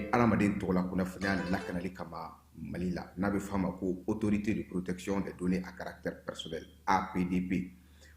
bɛ adamaden tɔgɔla kunnafoniya lakanali kama Mali la, n'a bɛ f'a ma ko Autorité de protection des données à caractère personnel, APDP.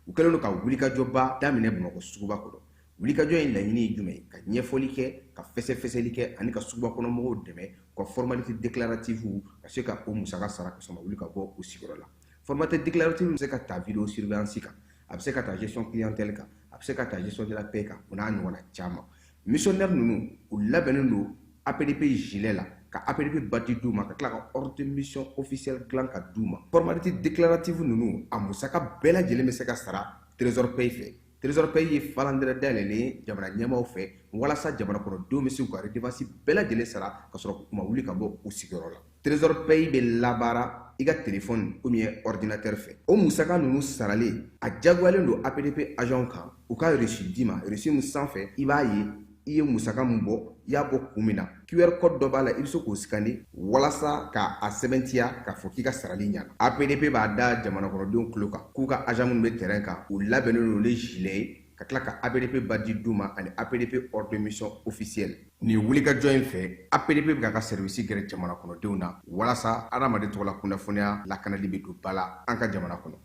U kɛlen don ka wulikajɔba daminɛ Bamakɔ suguba kɔnɔ. Wulikajɔ in laɲini ye jumɛn ye? Ka ɲɛfɔli kɛ, ka fɛsɛfɛsɛli kɛ ani ka suguba kɔnɔ mɔgɔw dɛmɛ u ka formalité déclarative ka se ka o musaka sara ka sɔrɔ ma wuli ka bɔ u sigiyɔrɔ la. Formalité déclarative bɛ se ka ta vidéo surveillance kan, a bɛ se ka ta gestion clientèle kan, a bɛ se ka ta gestion de la paie kan, o n'a ɲɔgɔnna caman. Missionnaire ninnu, u labɛnnen don APDP gilet la, ka APDP badge d'u ma, ka tila ka ordre de mission officielle dilan ka d'u ma. Formalité déclarative ninnu, a musaka bɛɛ lajɛlen bɛ se ka sara Trésor Pay fɛ. Trésor Pay ye falandɛrɛ dayɛlɛlen ye jamana ɲɛmaaw fɛ walasa jamana kɔnɔdenw bɛ se k'u ka redevance bɛɛ lajɛlen sara ka sɔrɔ u ma wuli ka bɔ u sigiyɔrɔ la. Trésor Pay bɛ labaara i ka téléphone ou bien ordinateur fɛ. O musaka ninnu saralen, a jagoyalen don APDP agent kan u ka reçu d'i ma, reçu min sanfɛ i b'a ye i ye musaka min bɔ, i y'a bɔ kun min na. QR code dɔ b'a la, i bɛ se k'o scanner walasa ka a sɛbɛntiya k'a fɔ k'i ka sarali ɲana. APDP b'a da jamana kɔnɔdenw tulo kan k'u ka agent minnu bɛ terrain kan, u labɛnnen don ni gilet ye, ka tila ka APDP badge d'u ma ani APDP ordre de mission officielle. Nin wulikajɔ in fɛ, APDP bɛ k'a ka service gɛrɛ jamana kɔnɔdenw na walasa adamaden tɔgɔla kunnafoniya lakanali bɛ don ba la an ka jamana kɔnɔ.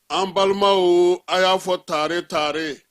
An balimaw, a y'a fɔ tare tare,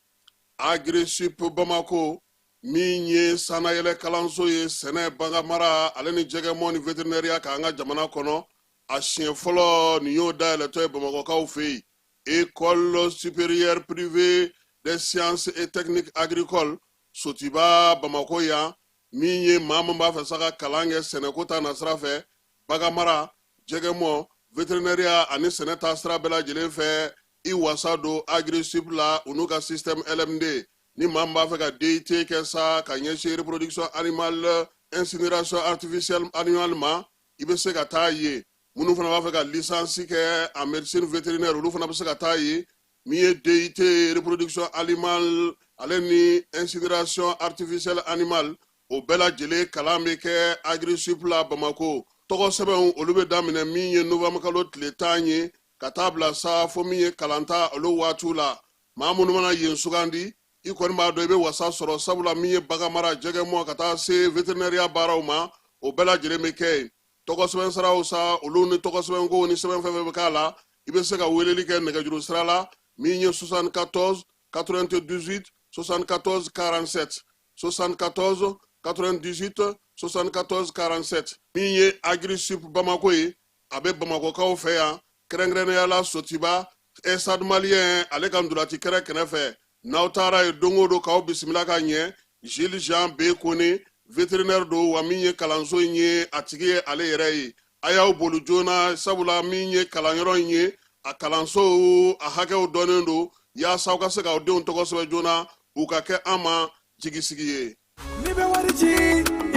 Agrisip Bamako min ye sannayɛlɛ kalanso ye sɛnɛ, baganmara ale ni jɛgɛmɔ ni vétérinaire kan an ka jamana kɔnɔ, a siɲɛ fɔlɔ nin y'o dayɛlɛtɔ ye bamakɔkaw fɛ yen. École supérieure privée des sciences et techniques agricoles Sotiba Bamako yan, min ye maa min b'a fɛ sa ka kalan kɛ sɛnɛko ta nasira fɛ, baganmara, jɛgɛmɔ, vétérinaire ani sɛnɛ ta sira bɛɛ lajɛlen fɛ, i wasa don Agrisip la u n'u ka système LMD. Ni maa min b'a fɛ ka DUT kɛ sa ka ɲɛsin reproduction animale, incinération artificielle animale ma, i bɛ se ka taa yen. Minnu fana b'a fɛ ka licence kɛ en médecine vétérinaire, olu fana bɛ se ka taa yen. Min ye DUT reproduction animale ale ni incinération artificielle animale, o bɛɛ lajɛlen kalan bɛ kɛ Agrisip la Bamako. Tɔgɔ sɛbɛnw, olu bɛ daminɛ min ye novembre kalo tile 10 ye ka taa bila sa fo min ye kalanta olu waatiw la. Maa minnu mana yen sugandi, i kɔni b'a dɔn i bɛ wasa sɔrɔ, sabula min ye baganmara, jɛgɛmɔ ka taa se vétérinaire baaraw ma, o bɛɛ lajɛlen bɛ kɛ yen. Tɔgɔ sɛbɛn siraw sa, olu ni tɔgɔ sɛbɛnkow ni sɛbɛn fɛn fɛn bɛ k'a la, i bɛ se ka weleli kɛ nɛgɛjuru sira la min ye 74 98 74 47, 74 98 74 47. Min ye Agrisip Bamako ye, a bɛ bamakɔkaw fɛ yan, kɛrɛnkɛrɛnnenya la Sotiba, Stade Malien ale ka ntolaci kɛrɛ kɛrɛfɛ. N'aw taara yen don o don, k'aw bisimila ka ɲɛ. Gilles Jean B Kone, vétérinaire don, wa min ye kalanso in ye, a tigi ye ale yɛrɛ ye. A y'aw boli joona, sabula min ye kalanyɔrɔ in ye, a kalanso a hakɛw dɔnnen don, yaasa aw ka se k'aw denw tɔgɔ sɛbɛn joona, u ka kɛ an ma jigisigi ye. N'i bɛ wari ci,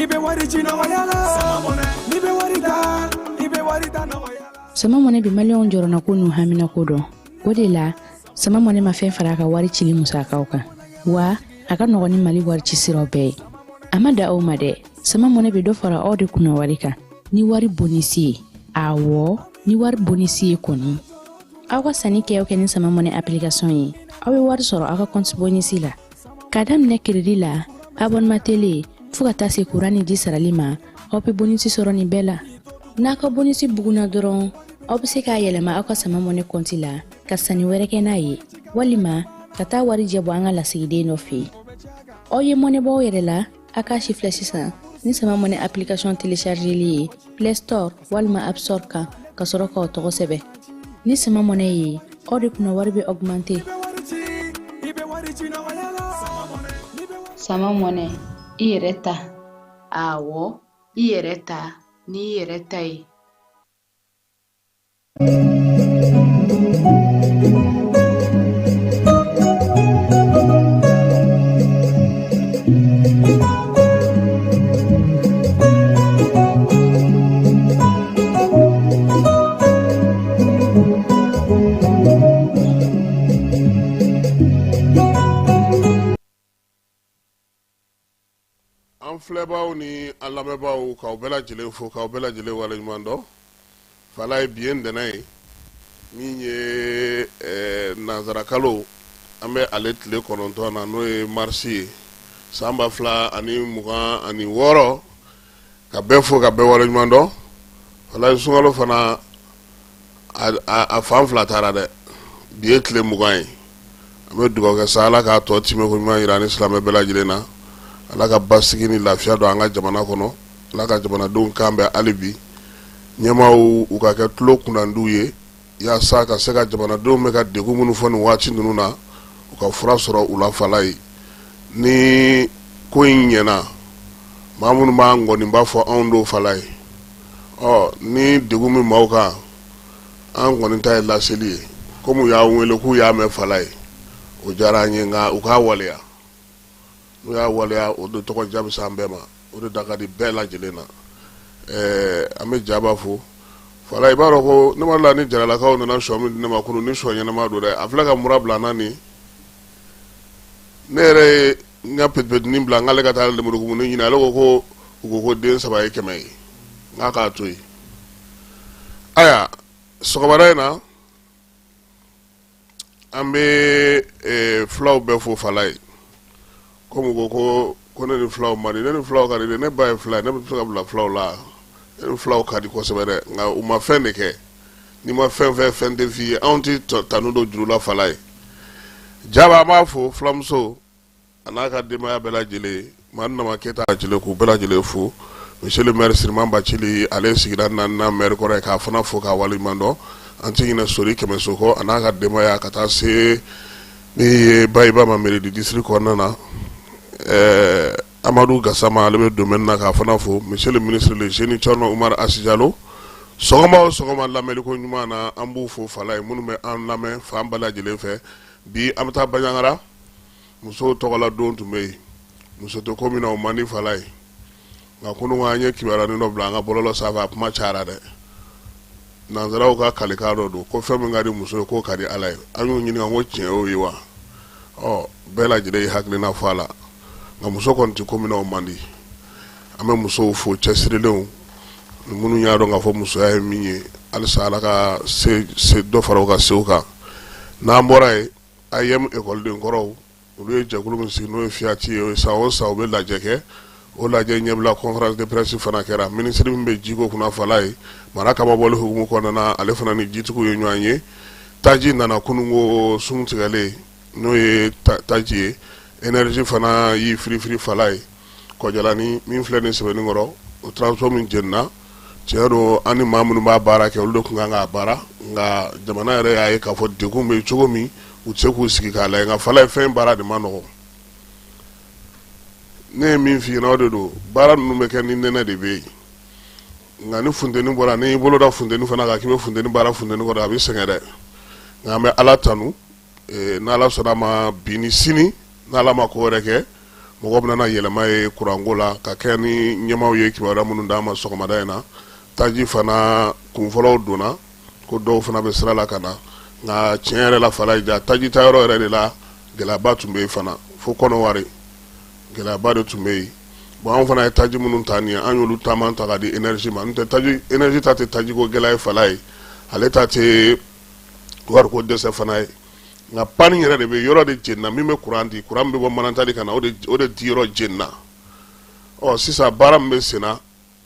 i bɛ wari ci nɔgɔya la. N'i bɛ wari ta, i bɛ wari ta nɔgɔya la. Sama Mɔnɛ bɛ maliyɛnw jɔrɔnako n'u haminako dɔn. O de la, Sama Mɔnɛ ma fɛn fara a ka wari cili musakaw kan, wa a ka nɔgɔn ni Mali wari ci siraw bɛɛ ye. A ma da aw ma dɛ, Sama Mɔnɛ bɛ dɔ fara aw de kunna wari kan ni wari bonisi ye. Awɔ, ni wari bonisi ye kɔni, aw ka sanni kɛ o kɛ ni Sama Mɔnɛ application ye, aw bɛ wari sɔrɔ aw ka compte bonisi la, k'a daminɛ crédit la, abonnement télé, fo ka taa se kuran ni ji sarali ma. Aw bɛ bonisi sɔrɔ nin bɛɛ la. N'a ka bonisi bugunna dɔrɔn, aw bɛ se k'a yɛlɛma aw ka Sama Mɔnɛ kɔnti la ka sanni wɛrɛ kɛ n'a ye, walima ka taa warijɛ bɔ an ka lasigiden dɔ fɛ yen. Aw ye mɔnɛ bɔ aw yɛrɛ la, a k'a si filɛ sisan ni Sama Mɔnɛ application téléchargeli ye Play Store walima App Store kan, ka sɔrɔ k'aw tɔgɔ sɛbɛn. Ni Sama Mɔnɛ ye, aw de kunna wari bɛ augmenter. Sama Mɔnɛ, i yɛrɛ ta. Awɔ, i yɛrɛ ta n'i yɛrɛ ta ye. An filɛbaaw ni an lamɛnbaaw, k'aw bɛɛ lajɛlen fo, k'aw bɛɛ lajɛlen waleɲuman dɔn. Fala ye bi ye ntɛnɛn ye min ye nanzarakalo, an bɛ ale tile 9 na, n'o ye marisi ye. san 2026, ka bɛɛ fo ka bɛɛ waleɲuman dɔn. Walayi, sunkalo fana a fan fila taara dɛ. Bi ye tile 20 ye. An bɛ dugawu kɛ sa, Ala k'a tɔ timɛ ko ɲuman jira ni silamɛ bɛɛ lajɛlen na. Ala ka basigi ni lafiya don an ka jamana kɔnɔ. Ala ka jamanadenw kan bɛn hali bi. Ɲɛmaaw, u ka kɛ tulo kunnandiw ye yaasa ka se ka jamanadenw bɛ ka degun minnu fɔ nin waati ninnu na, u ka fura sɔrɔ u la. Falaye, ni ko in ɲɛna, maa minnu b'an ngɔniba fɔ anw don, Falaye. Ɔ ni degun min maaw kan, an kɔni ta ye laseli ye. Komi u y'an wele k'u y'a mɛn, Falaye, o diyara an ye. Nka u k'a waleya. N'u y'a waleya, o de tɔgɔ diya bɛ se an bɛɛ ma, o de da ka di bɛɛ lajɛlen na. An bɛ Jaba fo. Falaye, i b'a dɔn ko ne ma la ni Jaralakaw nana shɔ min di ne ma kunun, ni shɔ ɲɛnama don dɛ. A filɛ ka mura bila n na nin. Ne yɛrɛ ye n ka petipetinin bila n k'ale ka taa lemurukumuni ɲini. Ale ko ko u ko ko den saba ye 100 ye. N k'a k'a to yen. Ayiwa, sɔgɔmada in na, an bɛ fulaw bɛɛ fo. Falaye, komi ko ko ko ne ni fulaw man di, ne ni fulaw ka di dɛ. Ne ba ye fula ye, ne bɛ se ka bila fulaw la. Ne ni fulaw ka di kosɛbɛ dɛ, nka u ma fɛn de kɛ. N'i ma fɛn fɛn, fɛn tɛ f'i ye. Anw tɛ tanu don juru la. Falaye Jaba, an b'a fo, fulamuso, a n'a ka denbaya bɛɛ lajɛlen. Maa nama keyita lajɛlen, k'u bɛɛ lajɛlen fo. Monsieur le maire Siriman Bacili, ale ye sigida naaninan maire kɔrɔ ye, k'a fana fo k'a waleɲuman dɔn. An tɛ ɲinɛ Sori Kɛmɛso kɔ, a n'a ka denbaya, ka taa se min ye Bayiba ma mairie du district kɔnɔna na. Amadu Gasama, ale bɛ domaine na, k'a fana fo. Monsieur le ministre le génie Thierno Oumar Hass Diallo, sɔgɔma o sɔgɔma lamɛnliko ɲuman na, an b'u fo. Falaye, minnu bɛ an lamɛn fan bɛɛ lajɛlen fɛ, bi an bɛ taa Bandiagara. Musow tɔgɔla don tun bɛ yen. Muso tɛ ko min na, o man di, Falaye. Nka kunun an ye kibaruyanin dɔ bila an ka bɔlɔlɔ sanfɛ, a kuma cayara dɛ. Nansaraw ka kalikan dɔ don ko fɛn min ka di muso ye, k'o ka di Ala ye. An y'u ɲininka ko tiɲɛ y'o ye wa? Ɔ bɛɛ lajɛlen ye hakilina fɔ a la, nka muso kɔni tɛ ko min na, o man di. An bɛ musow fo, cɛsirilenw minnu y'a dɔn k'a fɔ musoya ye min ye. Halisa Ala ka se dɔ fara u ka sew kan. N'an bɔra yen, AEEM ekɔliden kɔrɔw, olu ye jɛkulu min sigi, n'o ye FIAT ye, san o san u bɛ lajɛ kɛ. O lajɛ ɲɛbila conférence de presse fana kɛra. Minisiri min bɛ jiko kunna, Falaye, mara kamabɔli hukumu kɔnɔna na, ale fana ni jitigiw ye ɲɔgɔn ye. Taji nana kunun ko sun tigɛlen, n'o ye taji ye. Énergie fana y'i firifiri, Falaye. Kɔjalani min filɛ nin Sɛbɛnnikɔrɔ, o transfo min jenina, tiɲɛ don, an ni maa minnu b'a baara kɛ, olu de tun kan k'a baara. Nka jamana yɛrɛ y'a ye k'a fɔ degun bɛ cogo min, u tɛ se k'u sigi k'a lajɛ. Nka Falaye, fɛn baara de man nɔgɔn. Ne ye min f'i ɲɛna, o de don. Baara ninnu bɛ kɛ ni nɛnɛ de bɛ yen, nka ni funteni bɔra, n'i y'i bolo da funteni fana kan k'i bɛ funteni baara funteni kɔrɔ, a bɛ sɛgɛn dɛ. Nka an bɛ Ala tanu. N'Ala sɔnna a ma, bi ni sini, n'Ala ma ko wɛrɛ kɛ, mɔgɔ bɛna na yɛlɛma ye kuranko la ka kɛ ni ɲɛmaaw ye kibaruya minnu d'an ma sɔgɔmada in na. Taji fana kunfɔlɔw donna, ko dɔw fana bɛ sira la ka na. Nka tiɲɛ yɛrɛ la, Falaye, ja taji ta yɔrɔ yɛrɛ de la, gɛlɛyaba tun bɛ yen fana fo Kɔnɔwari, gɛlɛyaba de tun bɛ yen. Bon, anw fana ye taji minnu ta nin ye, an y'olu taama ta ka di énergie ma. N'o tɛ, taji énergie ta tɛ tajiko gɛlɛya ye, Falaye. Ale ta tɛ wariko dɛsɛ fana ye. Nka panne yɛrɛ de bɛ yɔrɔ de jenina min bɛ kuran di, kuran bɛ bɔ Manantali ka na, o de di yɔrɔ jenina. Ɔ sisan baara min bɛ sen na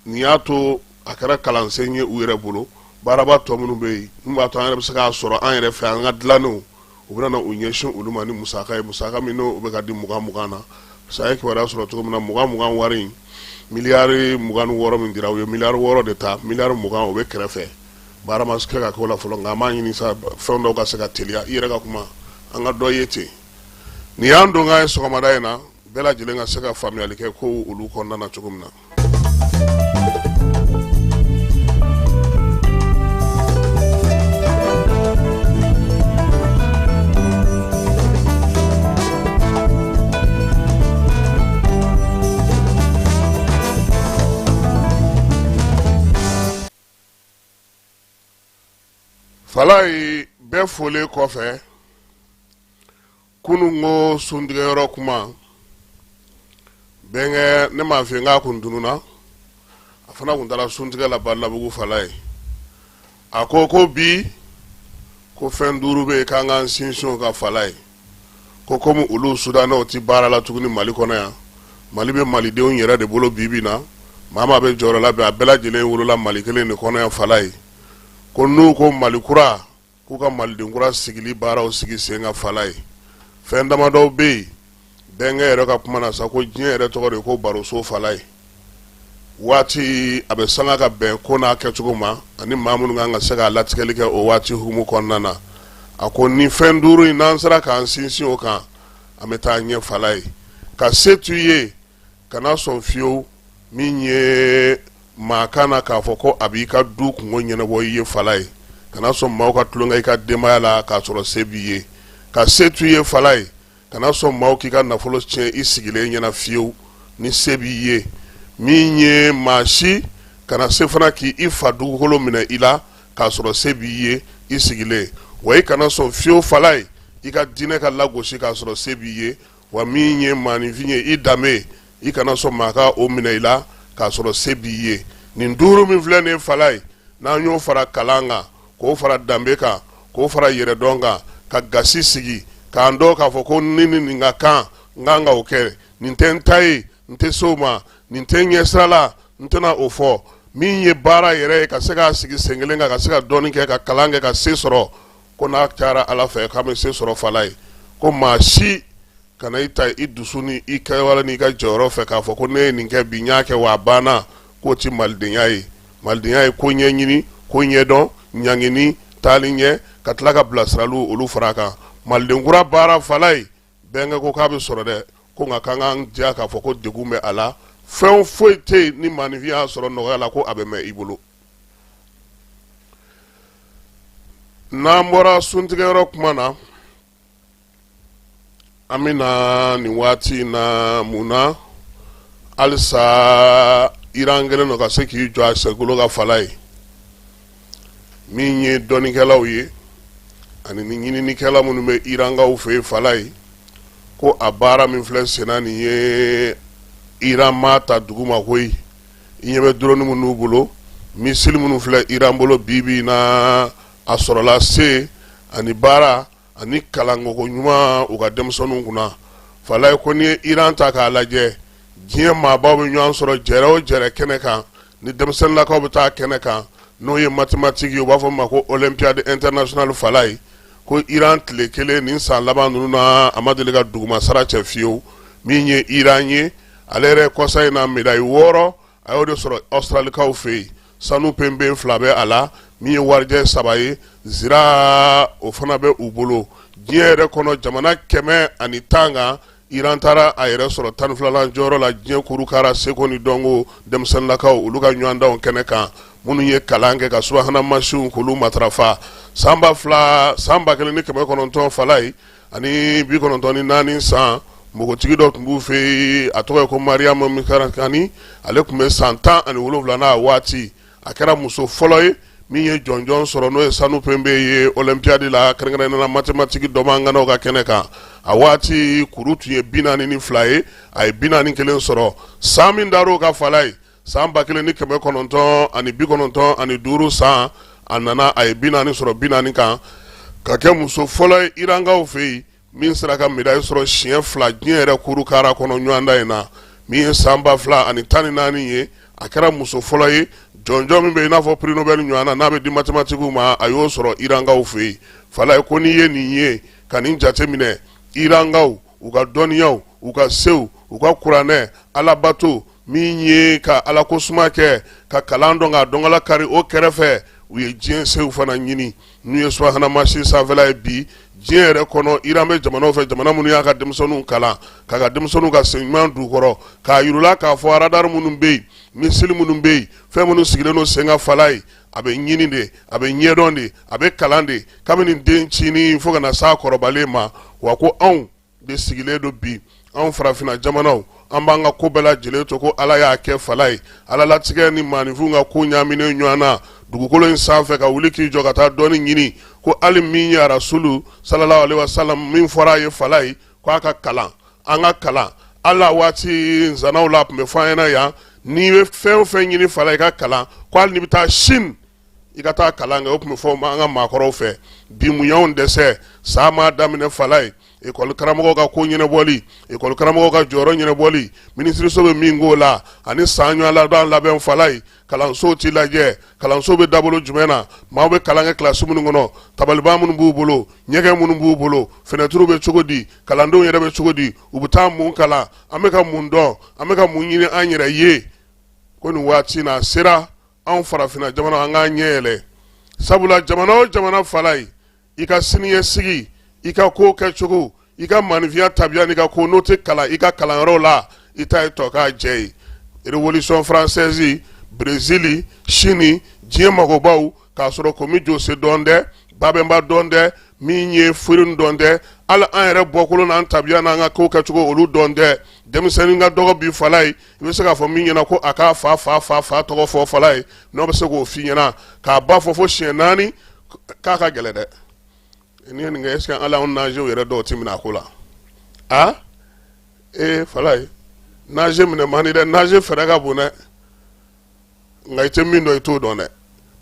nin y'a to a kɛra kalansen ye u yɛrɛ bolo. Baaraba tɔ minnu bɛ yen, min b'a to an yɛrɛ bɛ se k'a sɔrɔ an yɛrɛ fɛ, an ka dilannenw, u bɛna na u ɲɛsin olu ma ni musaka ye, musaka min n'o bɛ ka di 20 20 na. Parce que an ye kibaruya sɔrɔ cogo min na, 20 20 wari in, miliyari 26 min dira, u ye miliyari 6 de ta, miliyari 20 o bɛ kɛrɛfɛ. Baara ma kɛ ka k'o la fɔlɔ, nka an b'a ɲini sa fɛn dɔw ka se ka teliya. I yɛrɛ ka kuma, an ka dɔ ye ten. Nin y'an donkan ye sɔgɔmada in na, bɛɛ lajɛlen ka se ka faamuyali kɛ ko olu kɔnɔna na cogo min na. Falaye, bɛɛ folen kɔfɛ, kunun ko suntigɛyɔrɔ kuma bɛnkɛ, ne m'a f'i ye n k'a kun tununna. A fana kun taara suntigɛ la Badalabugu. Falaye, a ko ko bi ko fɛn duuru bɛ yen k'an k'an sinsin o kan. Falaye ko komi olu Sudanɛw tɛ baara la tuguni Mali kɔnɔ yan. Mali bɛ malidenw yɛrɛ de bolo bi bi na. Maa maa bɛ jɔyɔrɔ la bi, a bɛɛ lajɛlen wolola Mali kelen de kɔnɔ yan falaye. Ko n'u ko Mali kura, k'u ka maliden kura sigili baaraw sigi sen kan falaye. Fɛn damadɔw bɛ yen, bɛnkɛ yɛrɛ ka kuma na sa, ko diɲɛ yɛrɛ tɔgɔ de ko baroso falaye. Waati a bɛ sanga ka bɛn ko n'a kɛcogo ma, ani maa minnu kan ka se k'a latigɛli kɛ o waati hukumu kɔnɔna na. A ko ni fɛn duuru in, n'an sera k'an sinsin o kan, an bɛ taa ɲɛ falaye. Ka se to i ye, kana sɔn fiyewu min ye maa ka na k'a fɔ ko a b'i ka du kunko ɲɛnabɔ i ye falaye. Kana sɔn maaw ka tulonkɛ i ka denbaya la k'a sɔrɔ se b'i ye. Ka se to i ye falaye, kana sɔn maaw k'i ka nafolo tiɲɛ i sigilen ɲɛna fiyewu ni se b'i ye. Min ye maa si kana se fana k'i i fa dugukolo minɛ i la k'a sɔrɔ se b'i ye i sigilen. Wa i kana sɔn fiyewu falaye, i ka diinɛ ka lagosi k'a sɔrɔ se b'i ye. Wa min ye maaninfin ye, i danbe, i kana sɔn maa ka o minɛ i la k'a sɔrɔ se b'i ye. Nin duuru min filɛ nin ye falaye, n'an y'o fara kalan kan, k'o fara danbe kan, k'o fara yɛrɛdɔn kan, ka gasi sigi, k'an dɔn k'a fɔ ko ni ni nin ka kan, n kan ka o kɛ, nin tɛ n ta ye, n tɛ se o ma, nin tɛ n ɲɛsira la, n tɛna o fɔ. Min ye baara yɛrɛ ye, ka se k'a sigi sen kelen kan, ka se ka dɔɔnin kɛ, ka kalan kɛ, ka se sɔrɔ, ko n'a cayara Ala fɛ k'an bɛ se sɔrɔ falaye. Ko maa si kana i ta i dusu ni i kɛwale n'i ka jɔyɔrɔ fɛ k'a fɔ ko ne ye nin kɛ bi, n y'a kɛ wa a banna, k'o tɛ malidenya ye. Malidenya ye ko ɲɛɲini, ko ɲɛdɔn, ɲangini, taali ɲɛ, ka tila ka bilasiraliw olu fara a kan. Maliden kura baara falaye, bɛnkɛ ko k'a bɛ sɔrɔ dɛ, ko nka k'an k'an diya k'a fɔ ko degun bɛ a la. Fɛn foyi tɛ yen ni maaninfin y'a sɔrɔ nɔgɔya la ko a bɛ mɛn i bolo. N'an bɔra suntigɛyɔrɔ kuma na, an bɛna nin waati in na mun na halisa Iran kɛlen don ka se k'i jɔ a senkolo kan falaye. Min ye dɔnnikɛlaw ye ani ni ɲininikɛla minnu bɛ Irankaw fɛ yen falaye, ko a baara min filɛ senna nin ye, Iran m'a ta duguma koyi. I ɲɛ bɛ drone minnu bolo, missile minnu filɛ Iran bolo bi bi in na, a sɔrɔla se ani baara ani kalankoko ɲuman u ka denmisɛnninw kunna falaye. Ko n'i ye Iran ta k'a lajɛ, diɲɛ maabaw bɛ ɲɔgɔn sɔrɔ jɛrɛ o jɛrɛ kɛnɛ kan, ni denmisɛnninlakaw bɛ taa kɛnɛ kan, n'o ye mathématique ye, u b'a fɔ ma ko olympiade internationale falaye, ko Iran tile kelen nin san laban ninnu na, a ma deli ka dugumasara cɛ fiyewu. Min ye Iran ye, ale yɛrɛ kɔsa in na médaille 6 a y'o de sɔrɔ Australikaw fɛ yen. Sanu penpen 2 bɛ a la, min ye warijɛ 3 ye, zira o fana bɛ u bolo. Diɲɛ yɛrɛ kɔnɔ jamana 110 kan, Iran taara a yɛrɛ sɔrɔ 12nan jɔyɔrɔ la diɲɛ kurukara seko ni dɔnko denmisɛnninlakaw olu ka ɲɔgɔndanw kɛnɛ kan, minnu ye kalan kɛ ka subahana mansinw k'olu matarafa. San 2000, san 1994 falaye san, npogotigi dɔ tun b'u fɛ yen, a tɔgɔ ye ko Mariam Mirzakhani. Ale tun bɛ san 17 n'a waati. A kɛra muso fɔlɔ ye min ye jɔnjɔn sɔrɔ, n'o ye sanu penpe ye olympiade la, kɛrɛnkɛrɛnnenya la mathématique dɔnbaaganaw ka kɛnɛ kan. A waati kuru tun ye 42 ye, a ye 41 sɔrɔ. San min dar'o kan falaye, san 1995 san, a nana a ye 40 sɔrɔ 40 kan, ka kɛ muso fɔlɔ ye Irankaw fɛ yen min sera ka médaille sɔrɔ siɲɛ fila diɲɛ yɛrɛ kurukara kɔnɔ ɲɔgɔndan in na. Min ye san 2014 ye, a kɛra muso fɔlɔ ye jɔnjɔn min bɛ i n'a fɔ prix Nobel ɲɔgɔn na, n'a bɛ di mathématiques ma, a y'o sɔrɔ Irankaw fɛ yen falaye. Ko n'i ye nin ye ka nin jateminɛ, Irankaw u ka dɔnniyaw, u ka sew, u ka kuranɛ alabato, min ye ka ala ko suma kɛ, ka kalan dɔn k'a dɔnkala kari, o kɛrɛfɛ u ye diɲɛ sew fana ɲini. N'u ye subahana mansin sanfɛla ye bi diɲɛ yɛrɛ kɔnɔ, Iran bɛ jamanaw fɛ, jamana minnu y'a ka denmisɛnninw kalan, k'a ka denmisɛnninw ka sen ɲuman d'u kɔrɔ, k'a yir'u la k'a fɔ radar minnu bɛ yen, missile minnu bɛ yen, fɛn minnu sigilen don sen kan falaye, a bɛ ɲini de, a bɛ ɲɛdɔn de, a bɛ kalan de kabini den cinin fo ka na s'a kɔrɔbalen ma. Wa ko anw de sigilen don bi, anw farafinna jamanaw, an b'an ka ko bɛɛ lajɛlen to ko Ala y'a kɛ falaye. Ala latigɛ ni maaninfinw ka ko ɲaaminen ɲɔgɔn na dugukolo in sanfɛ, ka wuli k'i jɔ ka taa dɔnni ɲini, ko hali min ye Rasulu sallallahu alaihi wasallam min fɔra a ye falaye ko a ka kalan, an ka kalan. Ala waati zanaw la, a tun bɛ fɔ an ɲɛna yan, n'i bɛ fɛn o fɛn ɲini falaye, i ka kalan, ko hali n'i bɛ taa Chine, i ka taa kalan kɛ. O tun bɛ fɔ an ka maakɔrɔw fɛ. Bi mun y'anw dɛsɛ? San m'a daminɛ falaye. ekɔli karamɔgɔw ka ko ɲɛnabɔli, ekɔli karamɔgɔw ka jɔyɔrɔ ɲɛnabɔli, minisiriso bɛ min k'o la ani san ɲɔgɔn laban labɛn falaye, kalansow ti lajɛ, kalanso bɛ dabolo jumɛn na, maaw bɛ kalan kɛ kilasi minnu kɔnɔ, tabaliba minnu b'u bolo, ɲɛgɛn minnu b'u bolo, fenɛtiriw bɛ cogo di, kalandenw yɛrɛ bɛ cogo di, u bɛ taa mun kalan, an bɛ ka mun dɔn, an bɛ ka mun ɲini an yɛrɛ ye. Ko nin waati na a sera anw farafinna jamana an k'an ɲɛ yɛlɛ, sabula jamana o jamana falaye, i ka siniɲɛsigi, i ka ko kɛcogo, i ka maaninfinya tabiya n'i ka ko, n'o tɛ kalan i ka kalanyɔrɔw la, i ta ye tɔ k'a jɛ ye. Révolution française, Brésil, Chine, diɲɛ magobaw, k'a sɔrɔ Komi Jose dɔn tɛ, Babɛnba dɔn tɛ, min ye Firin dɔn tɛ, hali an yɛrɛ bɔkolo n'an tabiya n'an ka ko kɛcogo olu dɔn tɛ. Denmisɛnnin ka dɔgɔ bi falaye, i bɛ se k'a fɔ min ɲɛna ko a k'a fa fa fa fa tɔgɔ fɔ falaye, n'o bɛ se k'o f'i ɲɛna k'a ba fɔ fo siɲɛ 4, k'a ka gɛlɛn dɛ. N'i ye nin kɛ, est-ce que hali anw nazew yɛrɛ dɔw tɛ minɛ a ko la? A ee falaye, naze minɛ man di dɛ, naze fɛɛrɛ ka bon dɛ, nka i tɛ min dɔn i t'o dɔn dɛ.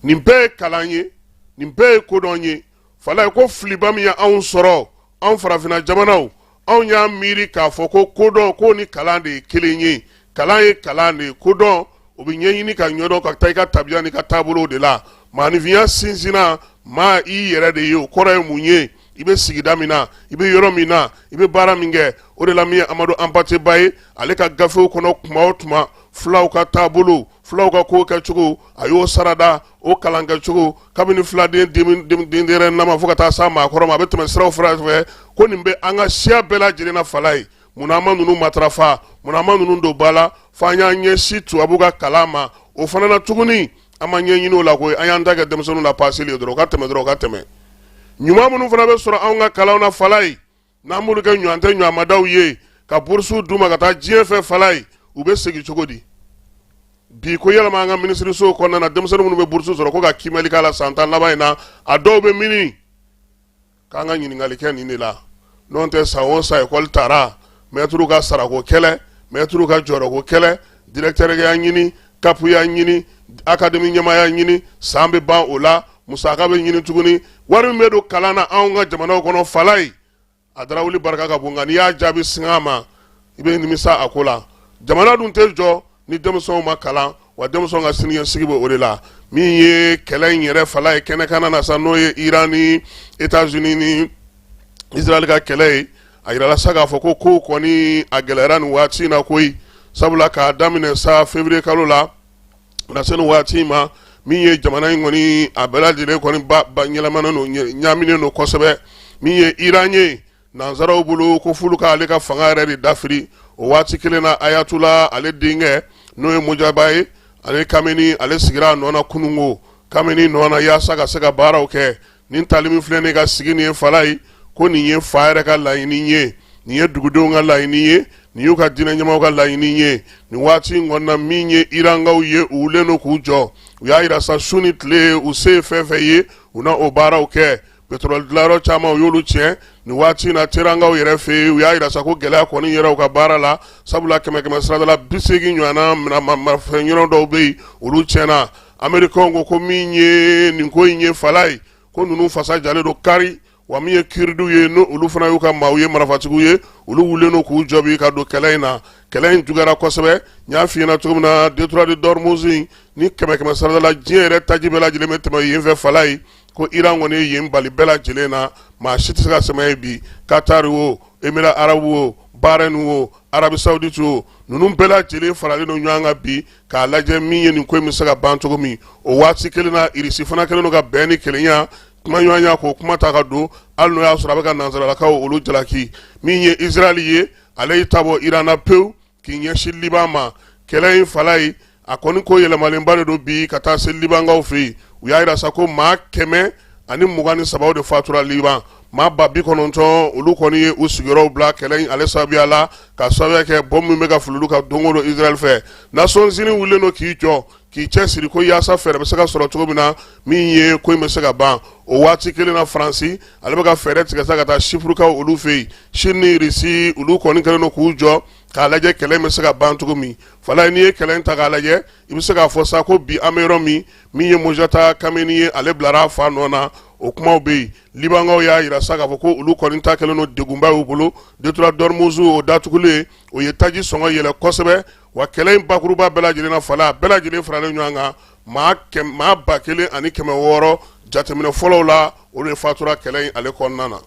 Nin bɛɛ ye kalan ye, nin bɛɛ ye kodɔn ye falaye. Ko filiba min ye anw sɔrɔ, anw farafinna jamanaw, anw y'a miiri k'a fɔ ko kodɔn k'o ni kalan de ye kelen ye. Kalan ye kalan de ye, kodɔn o bɛ ɲɛɲini ka ɲɛdɔn ka taa i ka tabiya n'i ka taabolow de la. Maaninfinya sinsinna maa i yɛrɛ de ye. O kɔrɔ ye mun ye? I bɛ sigida min na, i bɛ yɔrɔ min na, i bɛ baara min kɛ. O de la min ye Amadu Anpate Ba ye, ale ka gafew kɔnɔ, tuma o tuma fulaw ka taabolo, fulaw ka ko kɛcogo, a y'o sarada, o kalan kɛcogo, kabini filaden dendenyɛrɛnin ma fo ka taa s'a maakɔrɔ ma, a bɛ tɛmɛ siraw fura fɛ ko nin bɛ an ka siya bɛɛ lajɛlen na falaye. Munna an ma ninnu matarafa? Munna an ma ninnu don ba la? Fo an y'an ɲɛsin tubabu ka kalan ma. O fana na tuguni, an ma ɲɛɲini o la koyi, an y'an ta kɛ denmisɛnninw la paseli ye dɔrɔn, u ka tɛmɛ dɔrɔn, u ka tɛmɛ. Ɲuman minnu fana bɛ sɔrɔ anw ka kalanw na falaye, n'an b'olu kɛ ɲɔgɔn tɛ ɲɔgɔnmadaw ye ka burusiw d'u ma ka taa diɲɛ fɛ falaye, u bɛ segin cogo di? Bi ko yɛlɛma an ka minisirisow kɔnɔna na, denmisɛnnin minnu bɛ burusi sɔrɔ ko ka kiimɛli k'a la san 10 laban in na, a dɔw bɛ mini? K'an ka ɲininkali kɛ nin de la. N'o tɛ, san o san ekɔli taara, mɛtiriw ka sarako kɛlɛ, mɛtiriw ka jɔyɔrɔko kɛlɛ, directeur y'a ɲini, CAP y'a ɲini, académie ɲɛmaa y'a ɲini, san bɛ ban o la, musaka bɛ ɲini tuguni. Wari min bɛ don kalan na anw ka jamanaw kɔnɔ falaye, a darawuli barika ka bon, nka n'i y'a jaabi singa ma, i bɛ nimisa a ko la. Jamana dun tɛ jɔ ni denmisɛnw ma kalan, wa denmisɛnw ka siniɲɛsigi bɛ o de la. Min ye kɛlɛ in yɛrɛ falaye kɛnɛkanna na sa, n'o ye Iran ni États-Unis ni Israël ka kɛlɛ ye, a yirala sa k'a fɔ ko kow kɔni a gɛlɛyara nin waati in na koyi, sabula k'a daminɛ sa février kalo la na se nin waati in ma, min ye jamana in kɔni a bɛɛ lajɛlen kɔni ba yɛlɛmanen don, ɲaaminen don kosɛbɛ. Min ye Iran ye, nansaraw bolo ko f'olu k'ale ka fanga yɛrɛ de dafiri. O waati kelen na, Ayatula ale denkɛ, n'o ye Mojaba ye, ale Kameni, ale sigira a nɔ na kununko Kameni nɔ na yaasa ka se ka baaraw kɛ. Nin tali min filɛ nin ka sigi nin ye falaye, ko nin ye fa yɛrɛ ka laɲini ye, nin ye dugudenw ka laɲini ye, nin y'u ka diinɛ ɲɛmaaw ka laɲini ye. Nin waati in kɔnɔna, min ye Irankaw ye, u wulilen don k'u jɔ. U y'a yira sa, su ni tile, u se ye fɛn fɛn ye, u na o baaraw kɛ. Pétrole dilanyɔrɔ caman, u y'olu tiɲɛ nin waati in na. Terankaw yɛrɛ fɛ yen, u y'a yira sa ko gɛlɛya kɔni yɛrɛ u ka baara la, sabula kɛmɛ kɛmɛ sarada la 80 ɲɔgɔnna marafɛn yɔrɔ dɔw bɛ yen, olu tiɲɛna. Américains ko ko min ye nin ko in ye falaye, ko ninnu fasa jalen don kari. Wa min ye Kurdiw ye, n'o olu fana y'u ka maaw ye, marifatigiw ye, olu wulilen don k'u jɔ bi ka don kɛlɛ in na. Kɛlɛ in juguyara kosɛbɛ. N y'a f'i ɲɛna cogo min na, détroit de d'Ormuz ni kɛmɛ kɛmɛ sarada la diɲɛ yɛrɛ taji bɛɛ lajɛlen bɛ tɛmɛ yen fɛ falaye, ko Iran kɔni ye yen bali bɛɛ lajɛlen na, maa si tɛ se ka sɛmɛ yen bi. Qatar o, Émirats arabes o, Bahreïn o, Arabie saoudite o, ninnu bɛɛ lajɛlen faralen don ɲɔgɔn kan bi k'a lajɛ min ye nin ko in bɛ se ka ban cogo min. O waati kelen na, Irisi fana kɛlen don ka bɛn ni kelenya kumaɲɔgɔnya k'o kuma ta ka don, hali n'o y'a sɔrɔ a bɛ ka nansaralakaw olu jalaki. Min ye Israël ye, ale y'i ta bɔ Iran na pewu k'i ɲɛsin Liban ma. Kɛlɛ in falaye, a kɔni ko yɛlɛmalenba de don bi ka taa se Libankaw fɛ yen. U y'a yira sa ko maa 123 de fatura Liban, maa 90,000 olu kɔni ye u sigiyɔrɔw bila kɛlɛ in ale sababuya la, ka sababuya kɛ bɔnbu min bɛ ka fili olu kan don o don Israël fɛ. Nations Unies wulilen don k'i jɔ k'i cɛ siri ko yaasa fɛɛrɛ bɛ se ka sɔrɔ cogo min na, min ye ko in bɛ se ka ban. O waati kelen na, Faransi ale bɛ ka fɛɛrɛ tigɛ sa ka taa Sipurukaw olu fɛ yen. Chine ni Russie, olu kɔni kɛlen don k'u jɔ k'a lajɛ kɛlɛ in bɛ se ka ban cogo min. Falaye, n'i ye kɛlɛ in ta k'a lajɛ, i bɛ se k'a fɔ sa ko bi an bɛ yɔrɔ min, min ye Mojtaba Kameni ye, ale bilara a fa nɔ na. O kumaw bɛ yen. Libankaw y'a jira sa k'a fɔ ko olu kɔni ta kɛlen don degunba y'u bolo. Détroit d'Ormuz o datugulen, o ye taji sɔngɔ yɛlɛ kosɛbɛ. Wa kɛlɛ in bakuruba bɛɛ lajɛlen na fala, a bɛɛ lajɛlen faralen ɲɔgɔn kan, maa 1600 jateminɛ fɔlɔw la, olu de fatura kɛlɛ in ale kɔnɔna na.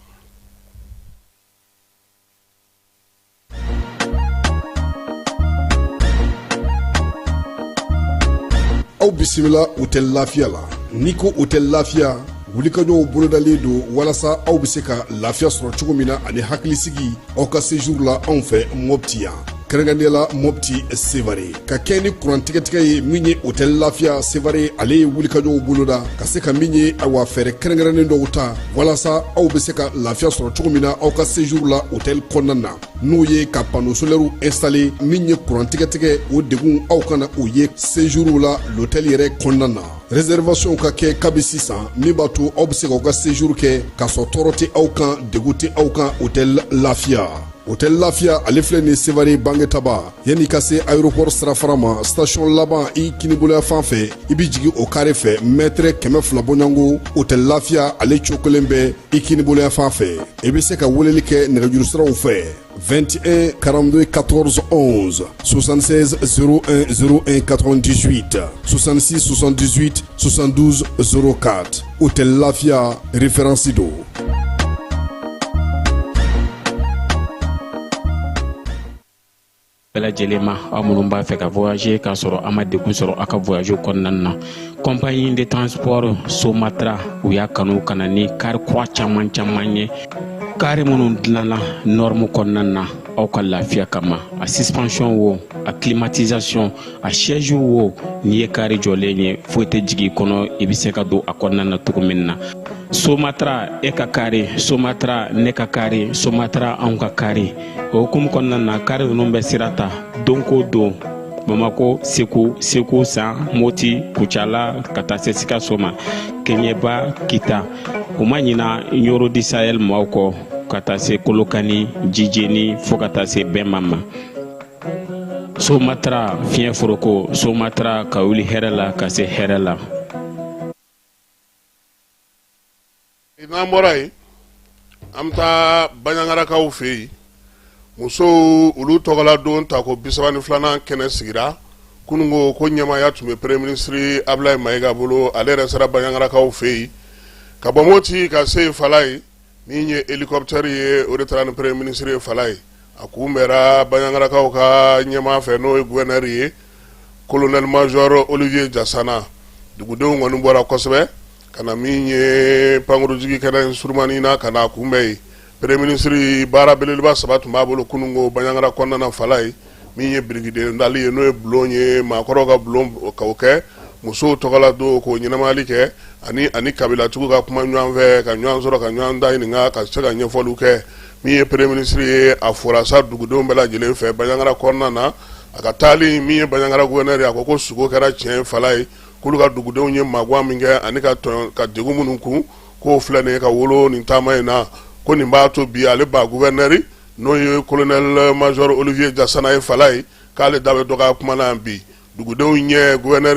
Aw bisimila Hôtel Lafiya la. N'i ko Hôtel Lafiya, wulikajɔw bolodalen don walasa aw bɛ se ka lafiya sɔrɔ cogo min na ani hakilisigi aw ka séjour la anw fɛ Mopti yan, kɛrɛnkɛrɛnnenya la Mopti Sevare. Ka kɛ ni kuran tigɛtigɛ ye, min ye Hôtel Lafiya Sevare, ale ye wulikajɔw boloda ka se ka min ye, awa, fɛɛrɛ kɛrɛnkɛrɛnnen dɔw ta walasa aw bɛ se ka lafiya sɔrɔ cogo min na aw ka séjour la hôtel kɔnɔna na, n'o ye ka panneau solaire installer. Min ye kuran tigɛtigɛ, o degun aw kana o ye séjour la l'hôtel yɛrɛ kɔnɔna na. Réservation ka kɛ kabi sisan, min b'a to aw bɛ se k'aw ka séjour kɛ k'a sɔrɔ tɔɔrɔ tɛ aw kan, degun tɛ aw kan. Hôtel Lafiya, Hôtel Lafiya, ale filɛ nin Sevare Bangetaba, yanni ka se aéroport sirafara ma, station laban i kiniboloya fan fɛ, i bɛ jigin o carré fɛ, mètre 200 bɔɲɔgɔnko, Hôtel Lafiya ale cokolen bɛ i kiniboloya fan fɛ. I bɛ se ka weleli kɛ nɛgɛjuru siraw fɛ: 21 42 14 11, 76 01 01 98, 66 78 72 04. Hôtel Lafiya, référence don. Bɛɛ lajɛlen ma, aw minnu b'a fɛ ka voyager k'a sɔrɔ a ma degun sɔrɔ aw ka voyage kɔnɔna na, compagnie de transport Somatra, u y'a kanu ka na ni kari kura caman caman ye, kari minnu dilanna norme kɔnɔna na aw ka lafiya kama. A suspension wo, a climatisation, a siège wo, n'i ye kari jɔlen ye, foyi tɛ jigin i kɔnɔ, i bɛ se ka don a kɔnɔna na cogo min na. Somatra, e ka kari Somatra, ne ka kari Somatra, anw ka kari. O hukumu kɔnɔna na, kari ninnu bɛ sira ta don ko don Bamako, Segu, Segu San, Moti, Kucala, ka taa se Sikaso ma, Keɲeba, Kita. U ma ɲina Ɲoro du Sahel maaw kɔ, ka taa se Kolokani, Jijeni, fo ka taa se Bɛnma ma. Somatra, fiɲɛ foroko Somatra, ka wuli hɛrɛ la ka se hɛrɛ la. N'an bɔra yen, an bɛ taa Baɲagarakaw fɛ yen. Musow olu tɔgɔladon tako 32nan kɛnɛ sigira kununko, ko ɲɛmaaya tun bɛ premier ministre Abulayi Mayiga bolo. Ale yɛrɛ sera Baɲagarakaw fɛ yen ka bɔ Moti ka se Falaye. Min ye hélicoptère ye, o de taara ni premier ministre ye Falaye. A kunbɛra Baɲagarakaw ka ɲɛmaa fɛ, n'o ye gouverneur ye, colonel major Olivier Jasana. Dugudenw kɔni bɔra kosɛbɛ ka na min ye pankurujigi kɛnɛ in surumani na ka n'a kunbɛn yen. Premier ministre, baara belebeleba saba tun b'a bolo kununko Baɲagara kɔnɔna na Falaye. Min ye birikiden dali ye, n'o ye bulon ye, maakɔrɔw ka bulon k'o kɛ, musow tɔgɔla don k'o ɲɛnamayali kɛ, ani kabilatigiw ka kuma ɲɔgɔn fɛ, ka ɲɔgɔn sɔrɔ, ka ɲɔgɔn da ɲininka, ka se ka ɲɛfɔliw kɛ. Min ye premier ministre ye, a fora sa dugudenw bɛɛ lajɛlen fɛ Baɲagara kɔnɔna na. A ka taali, min ye Baɲagara gouverneur ye, a ko ko sugo kɛra tiɲɛ ye Falaye, k'olu ka dugudenw ye magan min kɛ ani ka tɔn ka degun minnu kun, k'o filɛ nin ye ka wolo nin taama in na, ko nin b'a to bi ale ba gouverneur, n'o ye colonel major Olivier Jasana ye Falaye, k'ale da bɛ dɔgɔya kuma na yan bi. Dugudenw ɲɛ gouverneur,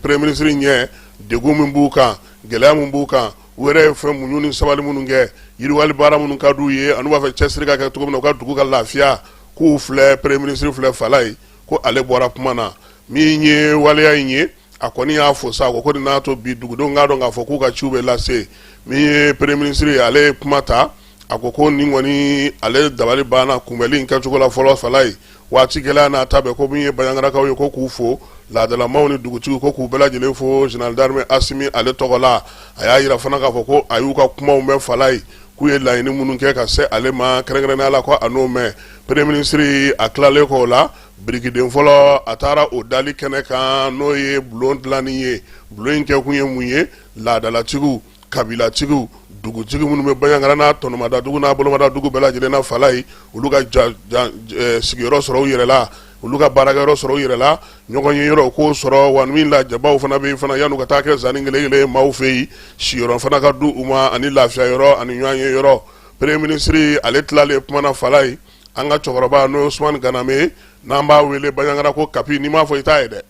premier ministre ɲɛ, degun min b'u kan, gɛlɛya min b'u kan, u yɛrɛ ye fɛn muɲu ni sabali minnu kɛ, yiriwali baara minnu ka d'u ye, ani u b'a fɛ cɛsiri ka kɛ cogo min na u ka dugu ka lafiya, k'u filɛ, premier ministre filɛ Falaye, ko ale bɔra kuma na. Min ye waleya in ye, a kɔni y'a fo sa, ko nin n'a to bi dugudenw k'a dɔn k'a fɔ k'u ka ciw bɛ lase. Min ye premier ministre ye, ale ye kuma ta, a ko ko nin kɔni, ale dabali banna kunbɛli in kɛcogo la fɔlɔ Falaye, waati gɛlɛya n'a ta bɛɛ. Ko min ye Baɲagarakaw ye, ko k'u fo, laadalamaw ni dugutigiw, ko k'u bɛɛ lajɛlen fo général d'armée Asimi ale tɔgɔ la. A y'a yira fana k'a fɔ ko a y'u ka kumaw mɛn Falaye, k'u ye laɲini minnu kɛ ka se ale ma kɛrɛnkɛrɛnnenya la, ko a n'o mɛn. Premier ministre, a tilalen kɔ o la, birikiden fɔlɔ, a taara o dali kɛnɛ kan, n'o ye bulon dilanni ye. Bulon in kɛkun ye mun ye? Laadalatigiw, kabilatigiw, dugutigi minnu bɛ Baɲagara n'a tɔnɔmadadugu n'a bolomadadugu bɛɛ lajɛlen na Falaye, olu ka sigiyɔrɔ sɔrɔ u yɛrɛ la, olu ka baarakɛyɔrɔ sɔrɔ u yɛrɛ la, ɲɔgɔn ye yɔrɔ k'o sɔrɔ. Wa min lajɛbaw fana bɛ fana, yan'u ka taa kɛ zanni kelen kelen maaw fɛ yen, siyɔrɔ fana ka di u ma, ani lafiya yɔrɔ ani ɲɔgɔn ye yɔrɔ. Premier ministre ale tilalen kuma na Falaye, an ka cɛkɔrɔba, n'o ye Usumani Ganame, n'an b'a wele Baɲagara ko Kapi, n'i m'a fɔ i t'a ye dɛ.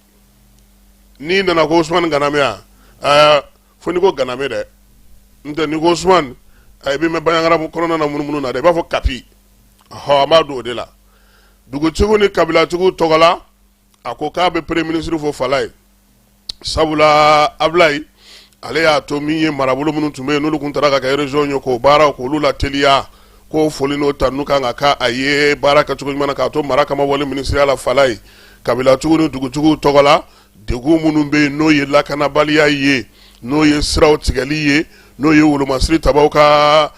N'i nana ko Usumani Ganame yan, fo n'i ko Ganame dɛ. N tɛ n'i ko Usumani, i bɛ mɛn Banjagara kɔnɔna na munumunu na dɛ, i b'a fɔ kapi. Ɔhɔ, an b'a don o de la. Dugutigiw ni kabilatigiw tɔgɔ la, a ko k'a bɛ premier ministre fo Falaye, sabula Abulayi ale y'a to min ye marabolo minnu tun bɛ yen n'olu tun taara ka kɛ région ye, k'o baaraw k'olu lateliya, k'o foli n'o tanu kan ka k'a a ye baara kɛcogo ɲuman na k'a to mara kama wale minisiriya la. Falaye, kabilatigiw ni dugutigiw tɔgɔ la, degun minnu bɛ yen n'o ye lakanabaliya ye, n'o ye siraw tigɛli ye, n'o ye wolomasiri tabaw ka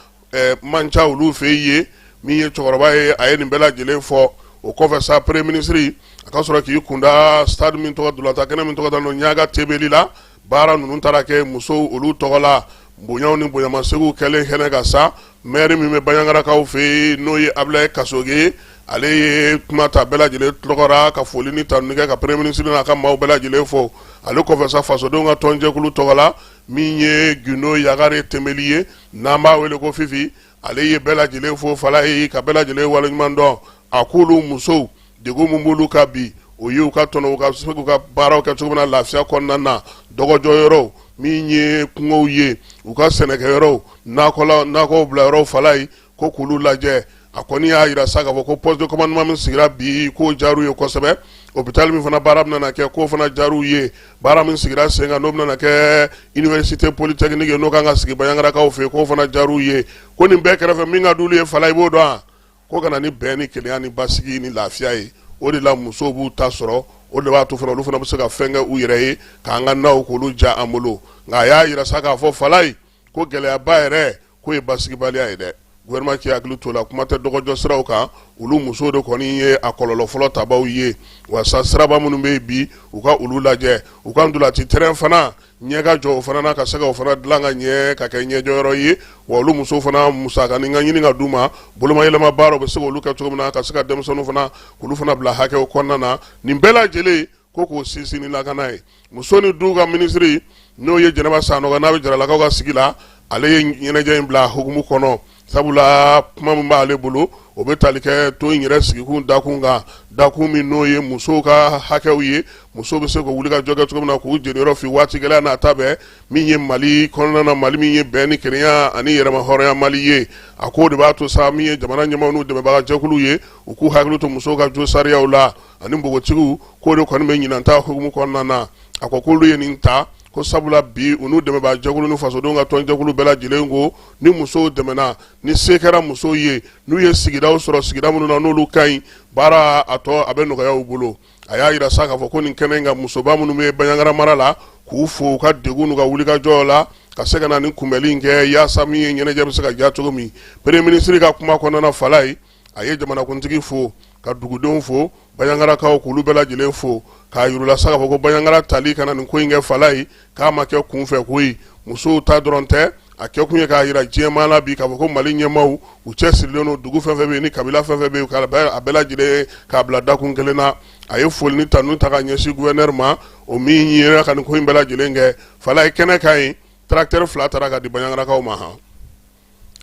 man ca olu fɛ yen, min ye cɛkɔrɔba ye, a ye nin bɛɛ lajɛlen fɔ. O kɔfɛ sa, premier ministre a ka sɔrɔ k'i kunda stade min tɔgɔ, ntolatan kɛnɛ min tɔgɔ da Ɲaga Tebeli la. Baara ninnu taara kɛ musow olu tɔgɔ la, bonyaw ni bonyamasegin kɛlen kɛnɛ kan sa. Maire min bɛ Banjagarakaw fɛ yen, n'o ye Abulaye Kasoge ye, ale ye kuma ta bɛɛ lajɛlen tɔgɔ la ka foli ni tanuni kɛ ka premier ministre n'a ka maaw bɛɛ lajɛlen fo. Ale kɔfɛ sa, fasodenw ka tɔnjɛkulu tɔgɔ la, min ye Gundo Yagare Tembeli ye, n'an b'a wele ko Fifi, ale ye bɛɛ lajɛlen fo Falaye, ka bɛɛ lajɛlen waleɲuman dɔn. A k'olu musow, degun min b'olu kan bi, o ye u ka tɔnɔ, u ka se k'u ka baaraw kɛ cogo min na lafiya kɔnɔna na, dɔgɔjɔ yɔrɔw, min ye kungow ye, u ka sɛnɛkɛyɔrɔw, nakɔla nakɔw bila yɔrɔw, Falaye ko k'olu lajɛ. A kɔni y'a jira sa k'a fɔ ko poste de commandement min sigira bi, k'o diyar'u ye kosɛbɛ. Hôpital min fana baara bɛna kɛ, k'o fana diyar'u ye. Baara min sigira sen kan, n'o bɛna kɛ université polytechnique ye, n'o kan ka sigi Banjagarakaw fɛ yen, k'o fana diyar'u ye. Ko nin bɛɛ kɛrɛfɛ, min ka d'olu ye Falaye, i b'o dɔn wa? Ko ka na ni bɛn ni kelenya ni basigi ni lafiya ye. O de la musow b'u ta sɔrɔ, o de b'a to fana olu fana bɛ se ka fɛn kɛ u yɛrɛ ye, k'an ka naw k'olu diya an bolo. Nka a y'a jira sa k'a fɔ Falaye ko gɛlɛyaba yɛrɛ k'o ye basigibaliya ye dɛ. Gouvernement k'i hakili t'o la. Kuma tɛ dɔgɔjɔ siraw kan, olu musow de kɔni ye a kɔlɔlɔ fɔlɔ tabaw ye. Walasa siraba minnu bɛ yen bi, u ka olu lajɛ, u ka ntolaci terrain fana ɲɛ ka jɔ o fana na, ka se ka o fana dilan ka ɲɛ ka kɛ ɲɛjɔyɔrɔ ye. Wa olu musow fana, musakanin ka ɲini ka d'u ma, bolomayɛlɛma baaraw bɛ se k'olu kɛ cogo min na, ka se ka denmisɛnninw fana k'olu fana bila hakɛw kɔnɔna na. Nin bɛɛ lajɛlen ko k'o sinsin ni lakana ye. Muso ni du ka minisiri, n'o ye Jɛnɛba Sanɔgɔ, n'a bɛ Jaralakaw ka sigi la, ale ye ɲɛnajɛ in bila hukumu kɔnɔ, sabula kuma min b'ale bolo, o bɛ tali kɛ tɔn in yɛrɛ sigikun dakun kan, dakun min n'o ye musow ka hakɛw ye, musow bɛ se ka wuli ka jɔ kɛ cogo min na k'u jeniyɔrɔ fin waati gɛlɛya n'a ta bɛɛ, min ye Mali kɔnɔna na, Mali min ye bɛn ni kelenya ani yɛrɛma hɔrɔnya Mali ye. A k'o de b'a to sa, min ye jamana ɲɛmaaw n'u dɛmɛbaga jɛkuluw ye, u k'u hakili to musow ka jo sariyaw la ani npogotigiw. K'o de kɔni bɛ ɲinan ta hukumu kɔnɔna na. A ko k'olu ye nin ta ko sabula bi u n'u dɛmɛbaa jɛkulu ni fasodenw ka tɔnjɛkulu bɛɛ lajɛlen ko ni musow dɛmɛna, ni se kɛra musow ye, n'u ye sigidaw sɔrɔ, sigida minnu na n'olu ka ɲi, baara a tɔ a bɛ nɔgɔya u bolo. A y'a jira sa k'a fɔ ko nin kɛnɛ in kan, musoba minnu bɛ Banjagara mara la, k'u fo u ka degun n'u ka wulikajɔ la ka se ka na nin kunbɛli in kɛ, yaasa min ye ɲɛnajɛ bɛ se ka diya cogo min. Premier ministre ka kuma kɔnɔna, Falaye a ye jamanakuntigi fo, ka dugudenw fo, Banjagarakaw k'olu bɛɛ lajɛlen fo, k'a yir'u la sa k'a fɔ ko Banjagara tali ka na nin ko in kɛ Falaye, k'a ma kɛ kunfɛ ko ye, musow ta dɔrɔn tɛ. A kɛkun ye k'a jira diɲɛmaa la bi k'a fɔ ko Mali ɲɛmaaw u cɛ sirilen don dugu fɛn fɛn bɛ yen ni kabila fɛn fɛn bɛ yen, k'a bɛɛ lajɛlen k'a bila dakun kelen na. A ye foli ni tanu ta ka ɲɛsin gouverneur ma, o min yɛrɛ ka nin ko in bɛɛ lajɛlen kɛ Falaye kɛnɛ kan yen. Tracteur 2 taara ka di Banjagarakaw ma han,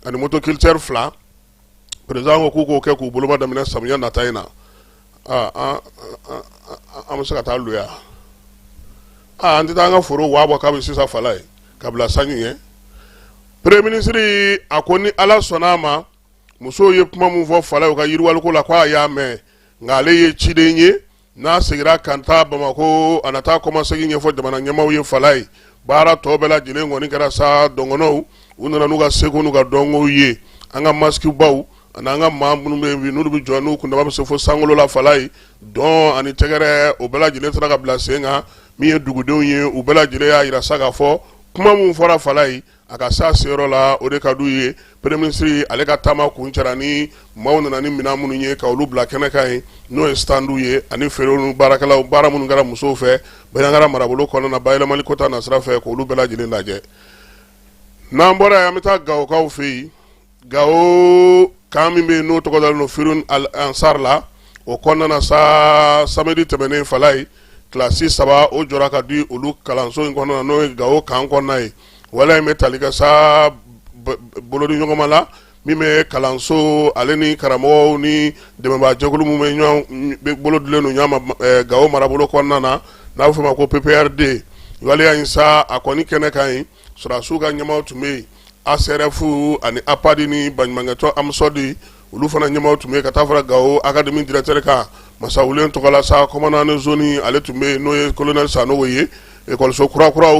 ani motoculteur 2. Président ko k'u k'o kɛ k'u boloma daminɛ samiya nata in na. An bɛ se ka taa luya, an tɛ taa an ka foro waa bɔ kabi sisan Falaye ka bila sanji ɲɛ. Premier ministre a ko ni Ala sɔnna a ma, musow ye kuma min fɔ Falaye u ka yiriwaliko la, ko a y'a mɛn, nka ale ye ciden ye, n'a seginna ka taa Bamakɔ, a na taa kɔmasegin ɲɛfɔ jamana ɲɛmaaw ye Falaye. Baara tɔ bɛɛ lajɛlen kɔni kɛra sa, dɔnkɔnɔw u nana n'u ka seko n'u ka dɔnkow ye, an ka masikibaw ani an ka maa minnu bɛ yen n'olu bɛ jɔ n'u kundaba bɛ se fo sankolo la Falaye, dɔn ani tɛgɛrɛ, o bɛɛ lajɛlen sera ka bila sen kan. Min ye dugudenw ye, u bɛɛ lajɛlen y'a jira sa k'a fɔ kuma min fɔra Falaye, a ka se a seyɔrɔ la, o de ka d'u ye. Premier ministre ale ka taama kuncɛra ni maaw nana ni minɛn minnu ye ka olu bila kɛnɛ kan yen, n'o ye standw ye ani feerew ni baarakɛlaw, baara minnu kɛra musow fɛ Banjagara marabolo kɔnɔna na bayɛlɛmali kota nasira fɛ, k'olu bɛɛ lajɛlen lajɛ. N'an bɔra yen, an bɛ taa Gawokaw fɛ yen. Gawo camp min bɛ yen n'o tɔgɔ dalen don Firun Al Ansar la, o kɔnɔna na sa, samedi tɛmɛnen Falaye, kilasi 3 o jɔra ka di olu kalanso in kɔnɔna na, n'o ye Gawo camp kɔnɔna ye. Waleya in bɛ tali kɛ sa bolodi ɲɔgɔnma la min bɛ kalanso ale ni karamɔgɔw ni dɛmɛbaajɛkulu minnu bɛ ɲɔgɔn bolo dilen don ɲɔgɔn ma Gawo marabolo kɔnɔna na, n'a bɛ f'o ma ko PPRD. Waleya in sa, a kɔni kɛnɛ kan yen, sɔrɔdasiw ka ɲɛmaaw tun bɛ yen, ACRF ani APAD ni baɲumankɛtɔn AMSODE olu fana ɲɛmaaw tun bɛ yen ka taa fara Gawo académie directeur kan Masawule tɔgɔ la sa commandant de zone ale tun bɛ yen n'o ye colonel Sanogo ye ekɔliso kurakuraw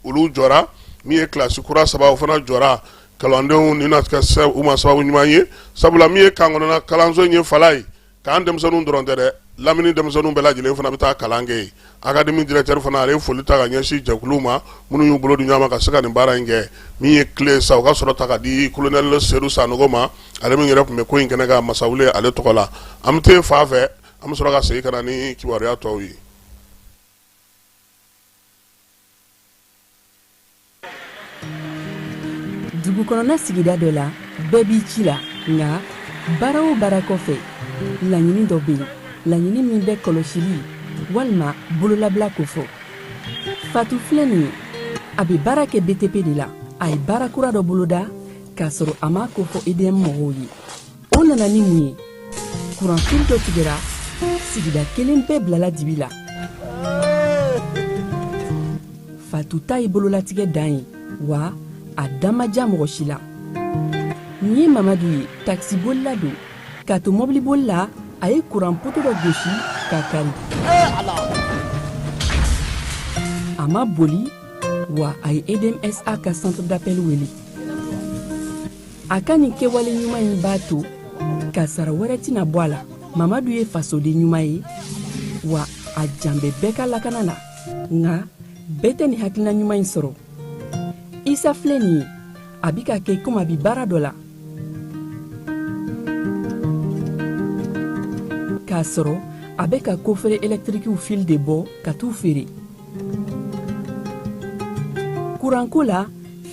olu jɔra min ye kilasi kura 3 o fana jɔra kalandenw ni na kɛ u ma sababu ɲuman ye sabula min ye camp kɔnɔna kalanso in ye Falaye camp denmisɛnninw dɔrɔn tɛ dɛ lamini denmisɛnninw bɛɛ lajɛlen fana bɛ taa kalan kɛ yen académie directeur fana ale ye foli ta ka ɲɛsin jɛkulu ma minnu y'u bolo di ɲɔgɔn ma ka se ka nin baara in kɛ min ye clé sa u ka sɔrɔ ta ka di colonel Seydou Sanogo ma ale min yɛrɛ tun bɛ ko in kɛnɛ kan Masawule ale tɔgɔ la an bɛ taa fan fɛ an bɛ sɔrɔ ka segin ka na ni kibaruya tɔw ye. Dugu kɔnɔna sigida dɔ la bɛɛ b'i ci la nka baara o baara kɔfɛ laɲini dɔ bɛ yen laɲini min bɛ kɔlɔsili walima bololabila kofɔ fatu filɛ nin ye a bɛ baara kɛ btp de la a ye baara kura dɔ boloda k'a sɔrɔ a m'a kofɔ edm mɔgɔw ye o nana ni mun ye kuranfili dɔ tigɛra sigida kelen bɛɛ bilala dibi la fatu ta ye bololatigɛ dan ye wa a da ma diya mɔgɔ si la nin ye mamadu ye takisibolila don k'a to mɔbiliboli la a ye kuran poto dɔ gosi k'a kari a ma boli wa a ye edmsa ka centre d'appel wele a ka nin kɛwale ɲuman in b'a to kasara wɛrɛ tɛna bɔ a la mamadu ye fasoden ɲuman ye wa a jan bɛ bɛɛ ka lakana la nka bɛɛ tɛ nin hakilina ɲuman in sɔrɔ isa filɛ nin ye a bi ka kɛ komi a bi baara dɔ la k'a sɔrɔ a bɛ ka kofere ɛlɛtirikiw fili de bɔ ka t'u feere kuranko la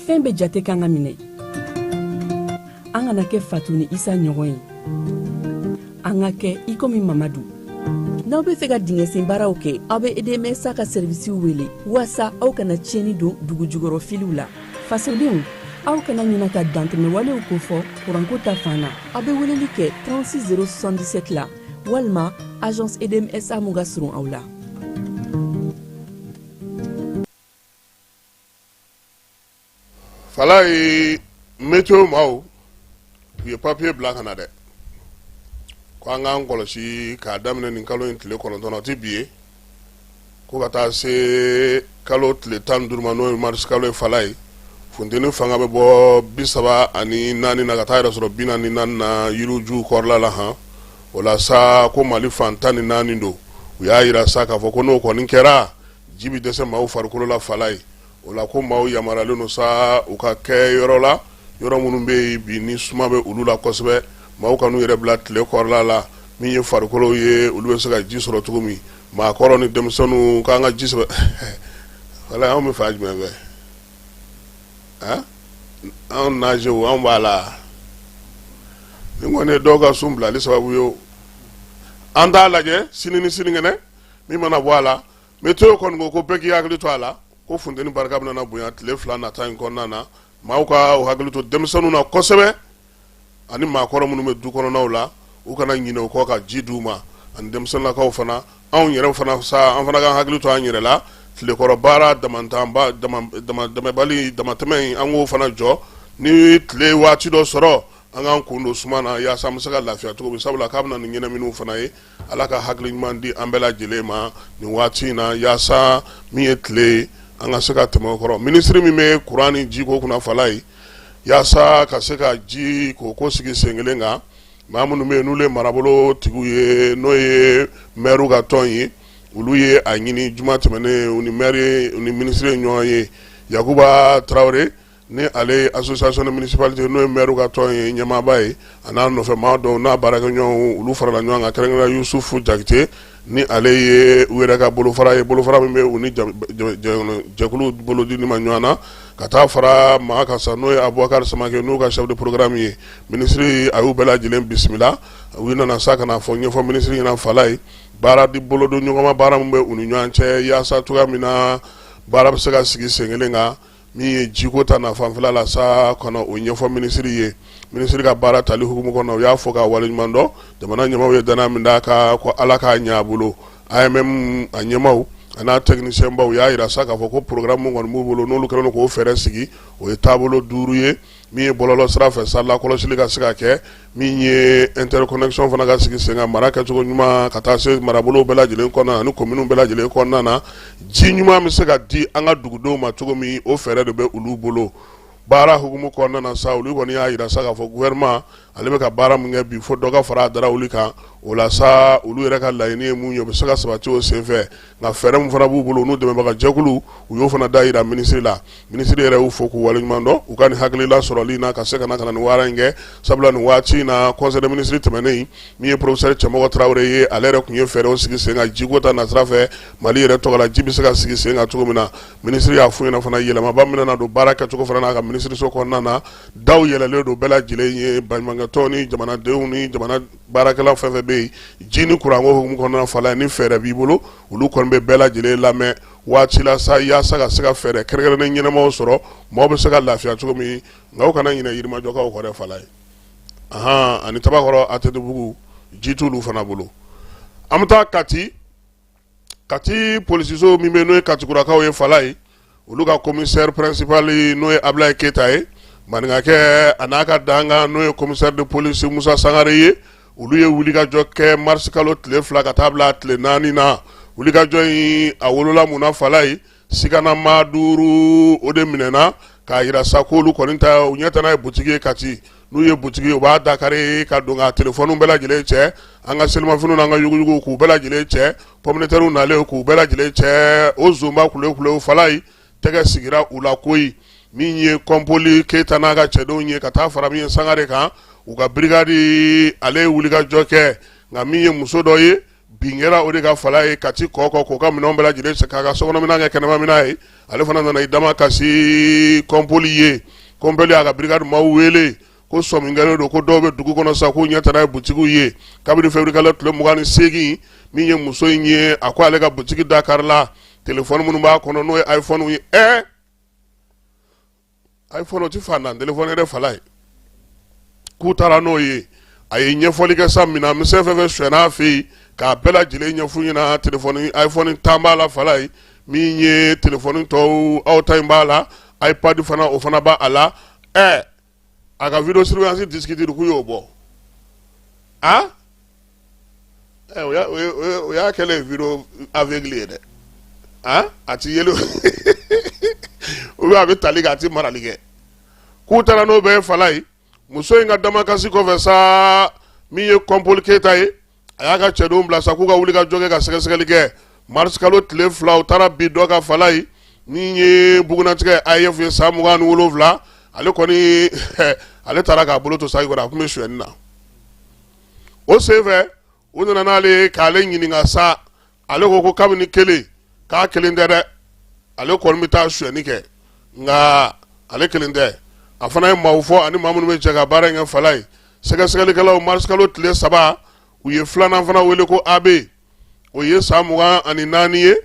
fɛn bɛɛ jate kan ka minɛ an kana kɛ fatu ni isa ɲɔgɔn ye an ka kɛ i komi mamadu n'aw bɛ fɛ ka dingɛsen baaraw kɛ aw bɛ edmsa ka sɛrivisiw wele waasa aw kana tiɲɛni don dugujukɔrɔ filiw la fasodenw aw kana ɲina ka dantɛmɛwalew kofɔ kuranko ta fan na aw bɛ weleli kɛ 36 077 la walima agence edmsa mun ka surun aw la Falaye météo maaw u ye papiye bila ka na dɛ ko an k'an kɔlɔsi k'a daminɛ nin kalo in tile 9 na o tɛ bi ye ko ka taa se kalo tile 15 ma n'o ye marisi kalo ye Falaye funteni fanga bɛ bɔ 34 na ka taa yɛrɛ sɔrɔ 44 na yirijuw kɔrɔla la han o la sa ko Mali fan 14 don u y'a jira sa k'a fɔ ko n'o kɔni kɛra ji bɛ dɛsɛ maaw farikolo la Falaye o la ko maaw yamaruyalen don sa u ka kɛ yɔrɔ la yɔrɔ minnu bɛ yen bi ni suma bɛ olu la kosɛbɛ maaw kan'u yɛrɛ bila tile kɔrɔla la min ye farikolo ye olu bɛ se ka ji sɔrɔ cogo min maakɔrɔ ni denmisɛnninw k'an ka ji sɛbɛ wala anw bɛ fan jumɛn fɛ anw nazew anw b'a la nin kɔni ye dɔw ka sun bilali sababu ye an t'a lajɛ sini ni sinikɛnɛ min mana bɔ a la météo kɔni ko ko bɛɛ k'i hakili to a la ko funteni barika bɛna bonya tile 2 nata in kɔnɔna na maaw ka u hakili to denmisɛnninw na kosɛbɛ ani maakɔrɔ minnu bɛ du kɔnɔnaw la u kana ɲinɛ u kɔ ka ji d'u ma ani denmisɛnninlakaw fana anw yɛrɛ fana sa an fana k'an hakili to an yɛrɛ la tilekɔrɔ baara damatɛmɛ in an k'o fana jɔ ni tile waati dɔ sɔrɔ an k'an kun don suma na yaasa an bɛ se ka lafiya cogo min sabula k'a bɛna ni ɲɛnaminiw fana ye ala ka hakili ɲuman di an bɛɛ lajɛlen ma nin waati in na yaasa min ye tile ye an ka se ka tɛmɛ o kɔrɔ minisiri min bɛ kuran ni jiko kunna Falaye yaasa ka se ka ji ko ko sigi sen kelen kan maa minnu bɛ yen n'olu ye marabolo tigiw ye n'o ye mɛriw ka tɔn ye olu ye a ɲini juma tɛmɛnen u ni mɛri u ni minisiri ye ɲɔgɔn ye Yakuba Tarawele ni ale ye association des municipalités n'o ye mɛriw ka tɔn ye ɲɛmaaba ye a n'a nɔfɛ maa dɔw n'a baarakɛɲɔgɔnw olu farala ɲɔgɔn kan kɛrɛnkɛrɛnnenya Yusufu Jakite ni ale ye u yɛrɛ ka bolofara ye bolofara min bɛ u ni jɛkulu bolodi ma ɲɔgɔn na ka taa fara maa kan sa n'o ye Abubakari Samakɛ n'u ka chef de programme ye minisiri a y'u bɛɛ lajɛlen bisimila u nana sa ka na fɔ ɲɛfɔ minisiri ɲɛna Falaye baara di bolodon ɲɔgɔnma baara min bɛ u ni ɲɔgɔn cɛ yaasa cogoya min na baara bɛ se ka sigi sen kelen kan min ye jiko ta na fanfɛla la sa ka na o ɲɛfɔ minisiri ye minisiri ka baara tali hukumu kɔnɔ u y'a fɔ k'a waleɲuman dɔn jamana ɲɛmaaw ye danaya min d'a kan ko ala k'a ɲɛ a bolo AMM a ɲɛmaaw a n'a technicien baw y'a jira sa k'a fɔ ko programme min kɔni b'u bolo, n'olu kɛlen don k'o fɛɛrɛ sigi, o ye taabolo 5 ye. Min ye bɔlɔlɔ sira fɛ sa, lakɔlɔsili ka se ka kɛ, min ye interconnexion fana ka sigi sen kan, mara kɛcogo ɲuman ka taa se marabolow bɛɛ lajɛlen kɔnɔna ani kominiw bɛɛ lajɛlen kɔnɔna na, ji ɲuman bɛ se ka di an ka dugudenw ma cogo min, o fɛɛrɛ de bɛ olu bolo. Baara hukumu kɔnɔna na sa, olu kɔni y'a jira sa k'a fɔ gouvernement ale bɛ ka baara min kɛ bi, fo dɔ ka fara a darawuli kan. O la sa, olu yɛrɛ ka laɲini ye mun ye, o bɛ se ka sabati o senfɛ. Nka fɛɛrɛ min fana b'u bolo, n'u dɛmɛbaga jɛkulu, u y'o fana da jira minisiri la. Minisiri yɛrɛ y'u fo k'u waleɲuman dɔn u ka nin hakilila sɔrɔli na ka se ka na nin baara in kɛ, sabula nin waati in na, conseil des ministres tɛmɛnen, min ye professeur Cɛmɔgɔ Tarawele ye, ale yɛrɛ tun ye fɛɛrɛw sigi sen kan jiko ta nasira fɛ Mali yɛrɛ tɔgɔ la, ji bɛ se ka sigi sen kan cogo min na. Minisiri y'a f'u ɲɛna fana, yɛlɛmaba min nana don baara kɛcogo fana n'a ka minisiriso kɔnɔna na, daw yɛlɛlen don bɛɛ lajɛlen ye, baɲumankɛtɔn ni jamanadenw ni jamana baarakɛla fɛn fɛn bɛ yen, ji ni kuranko hukumu kɔnɔna fala ni fɛɛrɛ b'i bolo, olu kɔni bɛ bɛɛ lajɛlen lamɛn waati la sa, yaasa ka se ka fɛɛrɛ kɛrɛnkɛrɛnnen ɲɛnamaw sɔrɔ, maaw bɛ se ka lafiya cogo min. Nka u kana ɲinɛ Yirimajɔkaw kɔ dɛ, fala ye ahan, ani Tabakɔrɔ ATT-bugu, ji t'olu fana bolo. An bɛ taa Kati. Kati polisiso min bɛ, n'o ye Katikurakaw ye, fala ye, olu ka commissaire principal, n'o ye Abulaye Keyita ye, maninkakɛ, a n'a ka dankan, n'o ye commissaire de police Musa Sangare ye, olu ye wulikajɔ kɛ mars kalo tile 2 ka taa bila tile 4 na. Wulikajɔ in, a wolola mun na, fala ye? Sigana maa 5, o de minɛna k'a jira sa k'olu kɔni ta, u ɲɛ tɛ n'a ye butigi ye Kati. N'u ye butigi ye, u b'a dakari ka don ka telefɔniw bɛɛ lajɛlen cɛ, an ka selimafiniw n'an ka yuguyuguw, k'u bɛɛ lajɛlen cɛ, pomme de terrew nalen, k'u bɛɛ lajɛlen cɛ. O zonba kulekule, fala ye, tɛgɛ sigira u la koyi. Min ye kɔnpoli Keyita n'a ka cɛdenw ye, ka taa fara min ye Sangare kan, u ka brigade, ale ye wulikajɔ kɛ. Nka min ye muso dɔ ye, bin kɛra o de ka fala ye Kati kɔ k'o ka minɛnw bɛɛ lajɛlen cɛ, k'a ka sokɔnɔminɛn kɛ kɛnɛmaminɛn ye. Ale fana nana i dama kasi kɔnpoli ye. Kɔnpoli y'a ka brigade maaw wele ko sɔmi kɛlen don ko dɔw bɛ dugu kɔnɔ sa, k'u ɲɛ tɛ n'a ye butigiw ye kabini février kalo tile 28. Min ye muso in ye, a ko ale ka butigi dakarila, telefɔni minnu b'a kɔnɔ, n'o ye iPhone ye, iPhone o ti fantan telefɔni yɛrɛ, fala ye, k'u taara n'o ye. A ye ɲɛfɔli kɛ sa, minɛn misɛn fɛn fɛn sonyɛn'a fɛ yen, k'a bɛɛ lajɛlen ɲɛf'u ɲɛna. Telefɔni iPhone 10 b'a la, fala ye. Min ye telefɔni tɔw, aw ta in b'a la, iPad fana, o fana b'a la. A ka vidéo surveillance disque dur, k'u y'o bɔ. A o y'a kɛlen vidéo aveugle ye dɛ. A ti yeli ou bien a bɛ tali kɛ, a ti marali kɛ. K'u taara n'o bɛɛ ye, fala ye. Muso in ka damakasi kɔfɛ sa, min ye kɔnpoli Keyita ye, a y'a ka cɛdenw bila sa k'u ka wuli ka jɔ kɛ ka sɛgɛsɛgɛli kɛ. Mars kalo tile 2, u taara bin dɔ ka, fala ye, min ye bugunatigɛ AF ye, san 27. Ale kɔni, ale taara k'a bolo to saki kɔrɔ, a tun bɛ sonyɛni na. O senfɛ, u nana n'ale ye k'ale ɲininka sa. Ale ko kabini kelen k'a kelen tɛ dɛ, ale kɔni bɛ taa sonyɛni kɛ, nka ale kelen tɛ. A fana ye maaw fɔ ani maa minnu bɛ jɛ ka baara in kɛ, fala ye. Sɛgɛsɛgɛlikɛlaw, mars kalo tile 3, u ye filanan fana wele ko AB, o ye san 24 ye.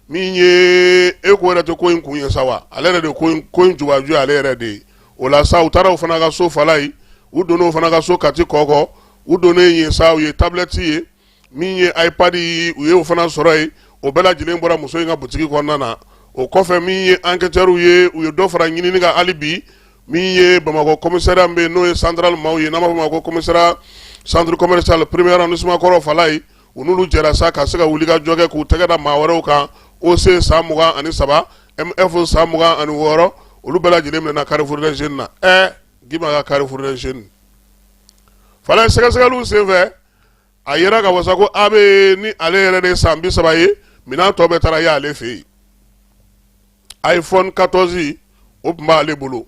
Min ye e ko yɛrɛ tɛ ko in kun ye sa wa, ale yɛrɛ de ko in jubaju ye ale yɛrɛ de ye. O la sa, u taara o fana ka so, fala ye. U donna o fana ka so Kati kɔkɔ. U donnen yen sa, u ye tablette ye, min ye iPad ye, u ye o fana sɔrɔ yen. O bɛɛ lajɛlen bɔra muso in ka butigi kɔnɔna na. O kɔfɛ, min ye enquêteurs ye, u ye dɔ fara ɲinini kan hali bi. Min ye Bamakɔ commissariat min bɛ yen, n'o ye central maaw ye, n'an b'a fɔ o ma ko commissariat centre commercial premier arrondissement kɔrɔ, fala ye, u n'olu jɛra sa ka se ka wuli ka jɔ kɛ k'u tɛgɛ da maa wɛrɛw kan. OC san 23, MF san 26, olu bɛɛ lajɛlen minɛna Carrefour des Jeunes na. Gima ka Carrefour des Jeunes, fala ye. Sɛgɛsɛgɛliw senfɛ, a yera ka wasa ko AB ni ale yɛrɛ de san 30 ye, minɛn tɔ bɛɛ taara ye ale fɛ yen. iPhone 14, o tun b'ale bolo.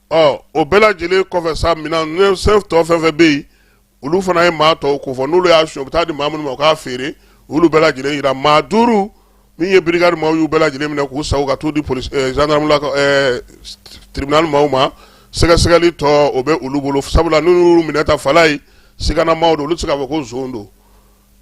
Ɔ o bɛɛ lajɛlen kɔfɛ sa, minɛn sɛn tɔ fɛn fɛn bɛ yen, olu fana ye maa tɔw kofɔ, n'olu y'a suɲɛ, u bɛ taa di maa minnu ma u k'a feere, olu bɛɛ lajɛlen yira. Maa 5 min ye brigade maaw y'u bɛɛ lajɛlen minɛ k'u sago ka t'u di police gendarme la, tribunal maaw ma. Sɛgɛsɛgɛli tɔ, o bɛ olu bolo, sabula n'u y'olu minɛ ta, fala ye, sigana maaw don, olu tɛ se k'a fɔ ko zon don.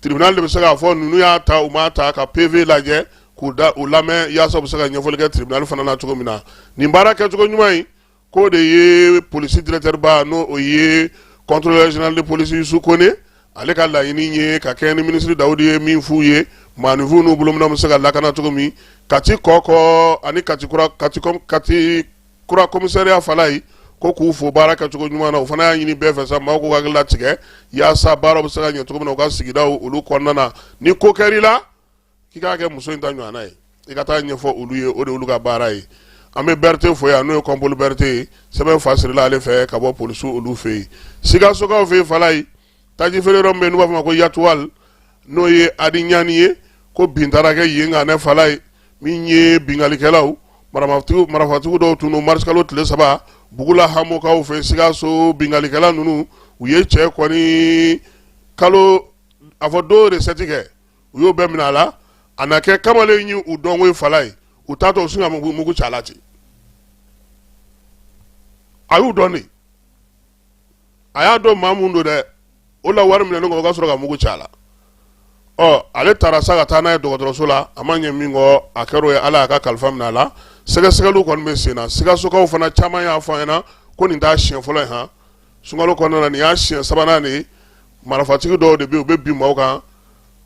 Tribunal de bɛ se k'a fɔ ninnu y'a ta, u m'a ta, ka PV lajɛ, k'u da u lamɛn, yaasa u bɛ se ka ɲɛfɔli kɛ tribunal fana na cogo min na. Nin baara kɛcogo ɲuman in, k'o de ye polisi directeur ba, n'o o ye contrôleur général de police Yusu Kone, ale ka laɲini ye, ka kɛ ni minisiri Dawudi ye min f'u ye. Maaninfinw n'u bolominɛnw bɛ se ka lakana cogo min Kati kɔkɔ ani Kati kura Kati Kati kura commissariat Falayi ko k'u fo baara kɛcogo ɲuman na. U fana y'a ɲini bɛɛ fɛ sa, maaw k'u hakili latigɛ yaasa baaraw bɛ se ka ɲɛ cogo min na u ka sigidaw olu kɔnɔna na. Ni ko kɛr'i la, k'i k'a kɛ muso in ta ɲɔgɔnna ye, i ka taa ɲɛfɔ olu ye, o de y'olu ka baara ye. An bɛ Berete fo yan, n'o ye Kɔnpoli Berete ye, sɛbɛn fa sirila ale fɛ ka bɔ polisiw olu fɛ yen. Sikasokaw fɛ yen Falayi, taji feere yɔrɔ min bɛ yen n'u b'a fɔ a ma ko Yatuwal, n'o ye Adi Ɲani ye, ko bin taara kɛ yen kan ne Falayi, min ye binkalikɛlaw marafatigiw dɔw tun don marisikalo tile 3 Bugula Hamokaw fɛ Sikaso. Binkalikɛla ninnu u ye cɛ kɔni kalo a fɔ don recette kɛ, u y'o bɛɛ minɛ a la. A na kɛ kamalen ye u dɔnko ye Falayi, u taatɔ u sin ka mugu ci a la ten. A y'u dɔn de, a y'a dɔn maa mun don dɛ. O la wari minɛnen kɔ, o ka sɔrɔ ka mugu ci a la. Ɔ ale taara sa ka taa n'a ye dɔgɔtɔrɔso la, a ma ɲɛ min kɔ, a kɛra o ye, Ala y'a ka kalifa minɛ a la. Sɛgɛsɛgɛliw kɔni bɛ sen na. Sikasokaw fana caman y'a fɔ an ɲɛna ko nin t'a siɲɛ fɔlɔ ye han, sunkalo kɔnɔna na nin y'a siɲɛ sabanan de ye. Marifatigi dɔw de bɛ yen, u bɛ bin maaw kan.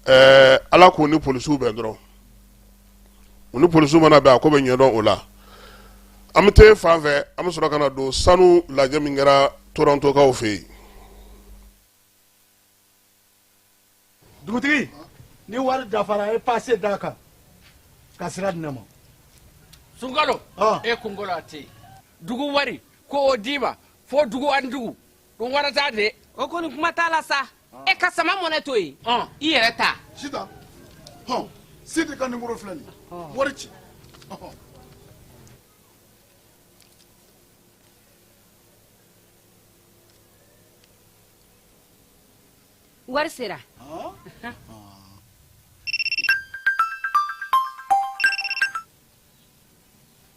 Ɛɛ Ala k'u ni polisiw bɛn dɔrɔn, u ni polisiw mana bɛn, a ko bɛ ɲɛdɔn o la. An bɛ taa fan fɛ, an bɛ sɔrɔ ka na don sanu lajɛ min kɛra Torontokaw fɛ yen. Dugutigi, ni wari dafara, e pase d'a kan ka sira di ne ma. Sunkalo, e kunkolo a tɛ yen. Dugu wari ko o d'i ma fo dugu ani dugu ɗum warata de. O kɔni kuma t'a la sa, e ka sama mɔnɛ to yen, i yɛrɛ ta. Sitan, hɔn, Sidi ka nimoro filɛ nin ye, wari ci. Wari sera.